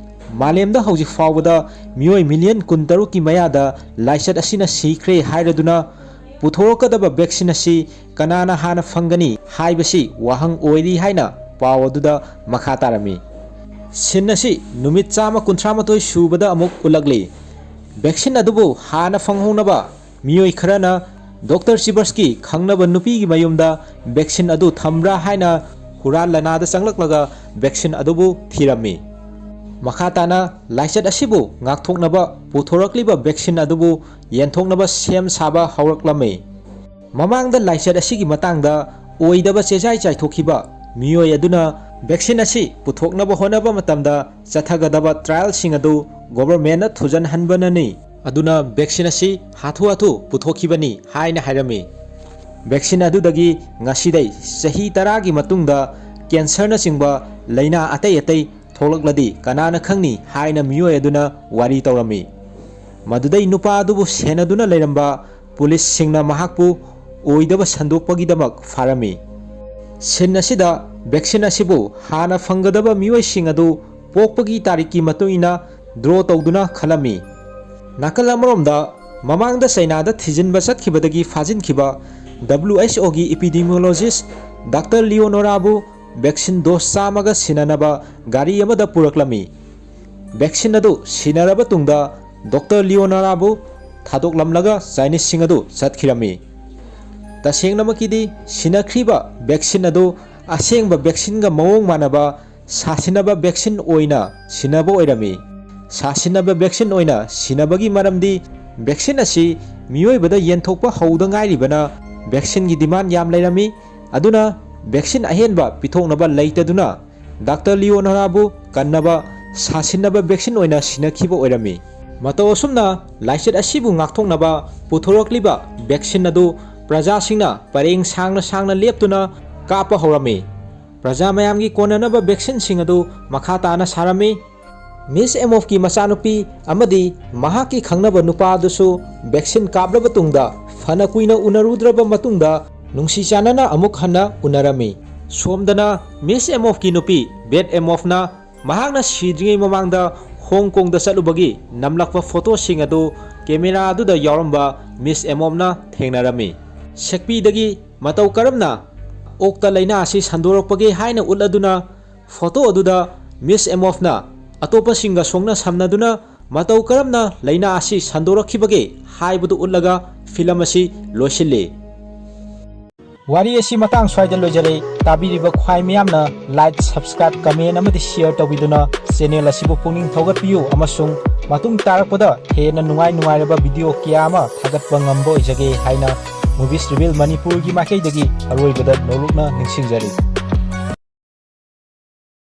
ꯃꯥꯂꯦꯝꯗ ꯍꯧꯖꯤꯛ ꯐꯥꯎꯕꯗ ꯃꯤꯑꯣꯏ ꯃꯤꯂꯤꯌꯟ ꯀꯨꯟꯇꯔꯨꯛꯀꯤ ꯃꯌꯥꯗ ꯂꯥꯏꯆꯠ ꯑꯁꯤꯅ ꯁꯤꯈ꯭ꯔꯦ ꯍꯥꯏꯔꯗꯨꯅ, ꯄꯨꯊꯣꯔꯛꯀꯗꯕ ꯚꯦꯛꯁꯤꯟ ꯑꯁꯤ ꯀꯅꯥꯅ ꯍꯥꯟꯅ ꯐꯪꯒꯅꯤ ꯍꯥꯏꯕꯁꯤ ꯋꯥꯍꯪ ꯑꯣꯏꯔꯤ ꯍꯥꯏꯅ ꯄꯥꯎ ꯑꯗꯨꯗ ꯃꯈꯥ ꯇꯥꯔꯝꯃꯤ꯫ ꯁꯤꯟ ꯑꯁꯤ ꯅꯨꯃꯤꯠ ꯆꯥꯝꯃ ꯀꯨꯟꯊ꯭ꯔꯥ ꯃꯥꯊꯣꯏ ꯁꯨꯕꯗ ꯑꯃꯨꯛ ꯎꯠꯂꯛꯂꯤ꯫ ꯚꯦꯛꯁꯤꯟ ꯑꯗꯨꯕꯨ ꯍꯥꯟꯅ ꯐꯪꯍꯧꯅꯕ ꯃꯤꯑꯣꯏ ꯈꯔꯅ ꯗꯣꯛꯇꯔ ꯆꯤꯕꯔꯁꯀꯤ ꯈꯪꯅꯕ ꯅꯨꯄꯤꯒꯤ ꯃꯌꯨꯝꯗ ꯚꯦꯛꯁꯤꯟ ꯑꯗꯨ ꯊꯝꯕ꯭ꯔꯥ ꯍꯥꯏꯅ ꯍꯨꯔꯥꯟ ꯂꯅꯥꯗ ꯆꯪꯂꯛꯂꯒ ꯚꯦꯛꯁꯤꯟ ꯑꯗꯨꯕꯨ ꯊꯤꯔꯝꯃꯤ꯫ ꯃꯈꯥ ꯇꯥꯅ ꯂꯥꯏꯆꯠ ꯑꯁꯤꯕꯨ ꯉꯥꯛꯊꯣꯛꯅꯕ ꯄꯨꯊꯣꯔꯛꯂꯤꯕ ꯚꯦꯛꯁꯤꯟ ꯑꯗꯨꯕꯨ ꯌꯦꯟꯊꯣꯛꯅꯕ ꯁꯦꯝ ꯁꯥꯕ ꯍꯧꯔꯛꯂꯝꯃꯤ꯫ ꯃꯃꯥꯡꯗ ꯂꯥꯏꯆꯠ ꯑꯁꯤꯒꯤ ꯃꯇꯥꯡꯗ ꯑꯣꯏꯗꯕ ꯆꯦꯖꯥꯏ ꯆꯥꯏꯊꯣꯛꯈꯤꯕ ꯃꯤꯑꯣꯏ ꯑꯗꯨꯅ ꯚꯦꯛꯁꯤꯟ ꯑꯁꯤ ꯄꯨꯊꯣꯛꯅꯕ ꯍꯣꯠꯅꯕ ꯃꯇꯝꯗ ꯆꯠꯊꯒꯗꯕ ꯇ꯭ꯔꯥꯏꯜꯁꯤꯡ ꯑꯗꯨ ꯒꯣꯚꯔꯟꯃꯦꯟꯠꯅ ꯊꯨꯖꯟꯍꯟꯕꯅꯅꯤ꯫ ꯑꯗꯨꯅ ꯚꯦꯛꯁꯤꯟ ꯑꯁꯤ ꯍꯥꯊꯨ ꯍꯥꯊꯨ ꯄꯨꯊꯣꯛꯈꯤꯕꯅꯤ ꯍꯥꯏꯅ ꯍꯥꯏꯔꯝꯃꯤ꯫ ꯚꯦꯛꯁꯤꯟ ꯑꯗꯨꯗꯒꯤ ꯉꯁꯤꯗꯩ ꯆꯍꯤ ꯇꯔꯥꯒꯤ ꯃꯇꯨꯡꯗ ꯀꯦꯟꯁꯔꯅꯆꯤꯡꯕ ꯂꯥꯏꯅꯥ ꯑꯇꯩ ꯑꯇꯩ ꯊꯣꯛꯂꯛꯂꯗꯤ ꯀꯅꯥꯅ ꯈꯪꯅꯤ ꯍꯥꯏꯅ ꯃꯤꯑꯣꯏ ꯑꯗꯨꯅ ꯋꯥꯔꯤ ꯇꯧꯔꯝꯃꯤ꯫ ꯃꯗꯨꯗꯩ ꯅꯨꯄꯥ ꯑꯗꯨꯕꯨ ꯁꯦꯟꯅꯗꯨꯅ ꯂꯩꯔꯝꯕ ꯄꯨꯂꯤꯁꯁꯤꯡꯅ ꯃꯍꯥꯛꯄꯨ ꯑꯣꯏꯗꯕ ꯁꯟꯗꯣꯛꯄꯒꯤꯗꯃꯛ ꯐꯥꯔꯝꯃꯤ꯫ ꯁꯤꯟ ꯑꯁꯤꯗ ꯚꯦꯛꯁꯤꯟ ꯑꯁꯤꯕꯨ ꯍꯥꯟꯅ ꯐꯪꯒꯗꯕ ꯃꯤꯑꯣꯏꯁꯤꯡ ꯑꯗꯨ ꯄꯣꯛꯄꯒꯤ ꯇꯥꯔꯤꯛꯀꯤ ꯃꯇꯨꯡ ꯏꯟꯅ ꯗ꯭ꯔꯣ ꯇꯧꯗꯨꯅ ꯈꯜꯂꯝꯃꯤ꯫ ꯅꯥꯀꯜ ꯑꯃꯔꯣꯝꯗ, ꯃꯃꯥꯡꯗ ꯆꯩꯅꯥꯗ ꯊꯤꯖꯤꯟꯕ ꯆꯠꯈꯤꯕꯗꯒꯤ ꯐꯥꯖꯤꯟꯈꯤꯕ W H O ꯒꯤ epidemiologist ꯗꯥꯛꯇꯔ ꯂꯤꯑꯣꯅꯣꯔꯥꯕꯨ ꯚꯦꯛꯁꯤꯟ ꯗꯣꯁ ꯆꯥꯝꯃꯒ ꯁꯤꯟꯅꯅꯕ ꯒꯥꯔꯤ ꯑꯃꯗ ꯄꯨꯔꯛꯂꯝꯃꯤ꯫ ꯚꯦꯛꯁꯤꯟ ꯑꯗꯨ ꯁꯤꯟꯅꯔꯕ ꯇꯨꯡꯗ ꯗꯣꯛꯇꯔ ꯂꯤꯑꯣꯅꯣꯔꯥꯕꯨ ꯊꯥꯗꯣꯛꯂꯝꯂꯒ ꯆꯥꯏꯅꯤꯖꯁꯤꯡ ꯑꯗꯨ ꯆꯠꯈꯤꯔꯝꯃꯤ꯫ ꯇꯁꯦꯡꯅꯃꯛꯀꯤꯗꯤ ꯁꯤꯟꯅꯈ꯭ꯔꯤꯕ ꯚꯦꯛꯁꯤꯟ ꯑꯗꯨ ꯑꯁꯦꯡꯕ ꯚꯦꯛꯁꯤꯟꯒ ꯃꯑꯣꯡ ꯃꯥꯟꯅꯕ ꯁꯥꯁꯤꯟꯅꯕ ꯚꯦꯛꯁꯤꯟ ꯑꯣꯏꯅ ꯁꯤꯟꯅꯕ ꯑꯣꯏꯔꯝꯃꯤ꯫ ꯁꯥꯁꯤꯟꯅꯕ ꯚꯦꯛꯁꯤꯟ ꯑꯣꯏꯅ ꯁꯤꯟꯅꯕꯒꯤ ꯃꯔꯝꯗꯤ ꯚꯦꯛꯁꯤꯟ ꯑꯁꯤ ꯃꯤꯑꯣꯏꯕꯗ ꯌꯦꯟꯊꯣꯛꯄ ꯍꯧꯗ ꯉꯥꯏꯔꯤꯕꯅ ꯚꯦꯛꯁꯤꯟꯒꯤ ꯗꯤꯃꯥꯟ ꯌꯥꯝ ꯂꯩꯔꯝꯃꯤ꯫ ꯑꯗꯨꯅ ꯚꯦꯛꯁꯤꯟ ꯑꯍꯦꯟꯕ ꯄꯤꯊꯣꯛꯅꯕ ꯂꯩꯇꯗꯨꯅ ꯗꯥꯛꯇꯔ ꯂꯤꯑꯣꯅꯣꯔꯥꯕꯨ ꯀꯟꯅꯕ ꯁꯥꯁꯤꯟꯅꯕ ꯚꯦꯛꯁꯤꯟ ꯑꯣꯏꯅ ꯁꯤꯟꯅꯈꯤꯕ ꯑꯣꯏꯔꯝꯃꯤ꯫ ꯃꯇꯧ ꯑꯁꯨꯝꯅ ꯂꯥꯏꯆꯠ ꯑꯁꯤꯕꯨ ꯉꯥꯛꯊꯣꯛꯅꯕ ꯄꯨꯊꯣꯔꯛꯂꯤꯕ vaccine ꯑꯗꯨ ꯄ꯭ꯔꯖꯥꯁꯤꯡꯅ ꯄꯔꯦꯡ ꯁꯥꯡꯅ ꯁꯥꯡꯅ ꯂꯦꯞꯇꯨꯅ ꯀꯥꯞꯄ ꯍꯧꯔꯝꯃꯤ꯫ ꯄ꯭ꯔꯖꯥ ꯃꯌꯥꯝꯒꯤ ꯀꯣꯟꯅꯅꯕ vaccine ꯁꯤꯡ ꯑꯗꯨ ꯃꯈꯥ ꯇꯥꯅ ꯁꯥꯔꯝꯃꯤ꯫ Miss Amov ꯀꯤ ꯃꯆꯥꯅꯨꯄꯤ ꯑꯃꯗꯤ ꯃꯍꯥꯛꯀꯤ ꯈꯪꯅꯕ ꯅꯨꯄꯥ ꯑꯗꯨꯁꯨ vaccine ꯀꯥꯞꯂꯕ ꯇꯨꯡꯗ ꯐꯅ ꯀꯨꯏꯅ ꯎꯅꯔꯨꯗ꯭ꯔꯕ ꯃꯇꯨꯡꯗ ꯅꯨꯡꯁꯤ ꯆꯥꯟꯅꯅ ꯑꯃꯨꯛ ꯍꯟꯅ ꯎꯅꯔꯝꯃꯤ꯫ ꯁꯣꯝꯗꯅ Miss Amov ꯀꯤ ꯅꯨꯄꯤ Beth Amov ꯅ ꯃꯍꯥꯛꯅ ꯁꯤꯗ꯭ꯔꯤꯉꯩ ꯃꯃꯥꯡꯗ ꯍꯣꯡ ꯀꯣꯡꯗ ꯆꯠꯂꯨꯕꯒꯤ ꯅꯝꯂꯛꯄ ꯐꯣꯇꯣꯁꯤꯡ ꯑꯗꯨ camera ꯑꯗꯨꯗ ꯌꯥꯎꯔꯝꯕ Miss Amov ꯅ ꯊꯦꯡꯅꯔꯝꯃꯤ꯫ ꯁꯦꯛꯄꯤꯗꯒꯤ ꯃꯇꯧ ꯀꯔꯝꯅ ꯑꯣꯛꯇ ꯂꯥꯏꯅꯥ ꯑꯁꯤ ꯁꯟꯗꯣꯔꯛꯄꯒꯦ ꯍꯥꯏꯅ ꯎꯠꯂꯗꯨꯅ, ꯐꯣꯇꯣ ꯑꯗꯨꯗ Miss Amov ꯅ ꯑꯇꯣꯞꯄꯁꯤꯡꯒ ꯁꯣꯛꯅ ꯁꯝꯅꯗꯨꯅ ꯃꯇꯧ ꯀꯔꯝꯅ ꯂꯥꯏꯅꯥ ꯑꯁꯤ ꯁꯟꯗꯣꯔꯛꯈꯤꯕꯒꯦ ꯍꯥꯏꯕꯗꯨ ꯎꯠꯂꯒ film ꯑꯁꯤ ꯂꯣꯏꯁꯤꯜꯂꯤ꯫ ꯋꯥꯔꯤ ꯑꯁꯤ ꯃꯇꯥꯡ ꯁ꯭ꯋꯥꯏꯗ ꯂꯣꯏꯖꯔꯦ꯫ ꯇꯥꯕꯤꯔꯤꯕ ꯈ꯭ꯋꯥꯏ ꯃꯤꯌꯥꯝꯅ like, subscribe, comment ꯑꯃꯗꯤ share ꯇꯧꯕꯤꯗꯨꯅ channel ꯑꯁꯤꯕꯨ ꯄꯨꯛꯅꯤꯡ ꯊꯧꯒꯠꯄꯤꯌꯨ, ꯑꯃꯁꯨꯡ ꯃꯇꯨꯡ ꯇꯥꯔꯛꯄꯗ ꯍꯦꯟꯅ ꯅꯨꯡꯉꯥꯏ ꯅꯨꯡꯉꯥꯏꯔꯕ video ꯀꯌꯥ ꯑꯃ ꯊꯥꯒꯠꯄ ꯉꯝꯕ ꯑꯣꯏꯖꯒꯦ ꯍꯥꯏꯅ Movies Reveal ꯃꯅꯤꯄꯨꯔꯒꯤ ꯃꯥꯏꯀꯩꯗꯒꯤ ꯑꯔꯣꯏꯕꯗ ꯅꯣꯂꯨꯛꯅ ꯅꯤꯡꯁꯤꯡꯖꯔꯤ꯫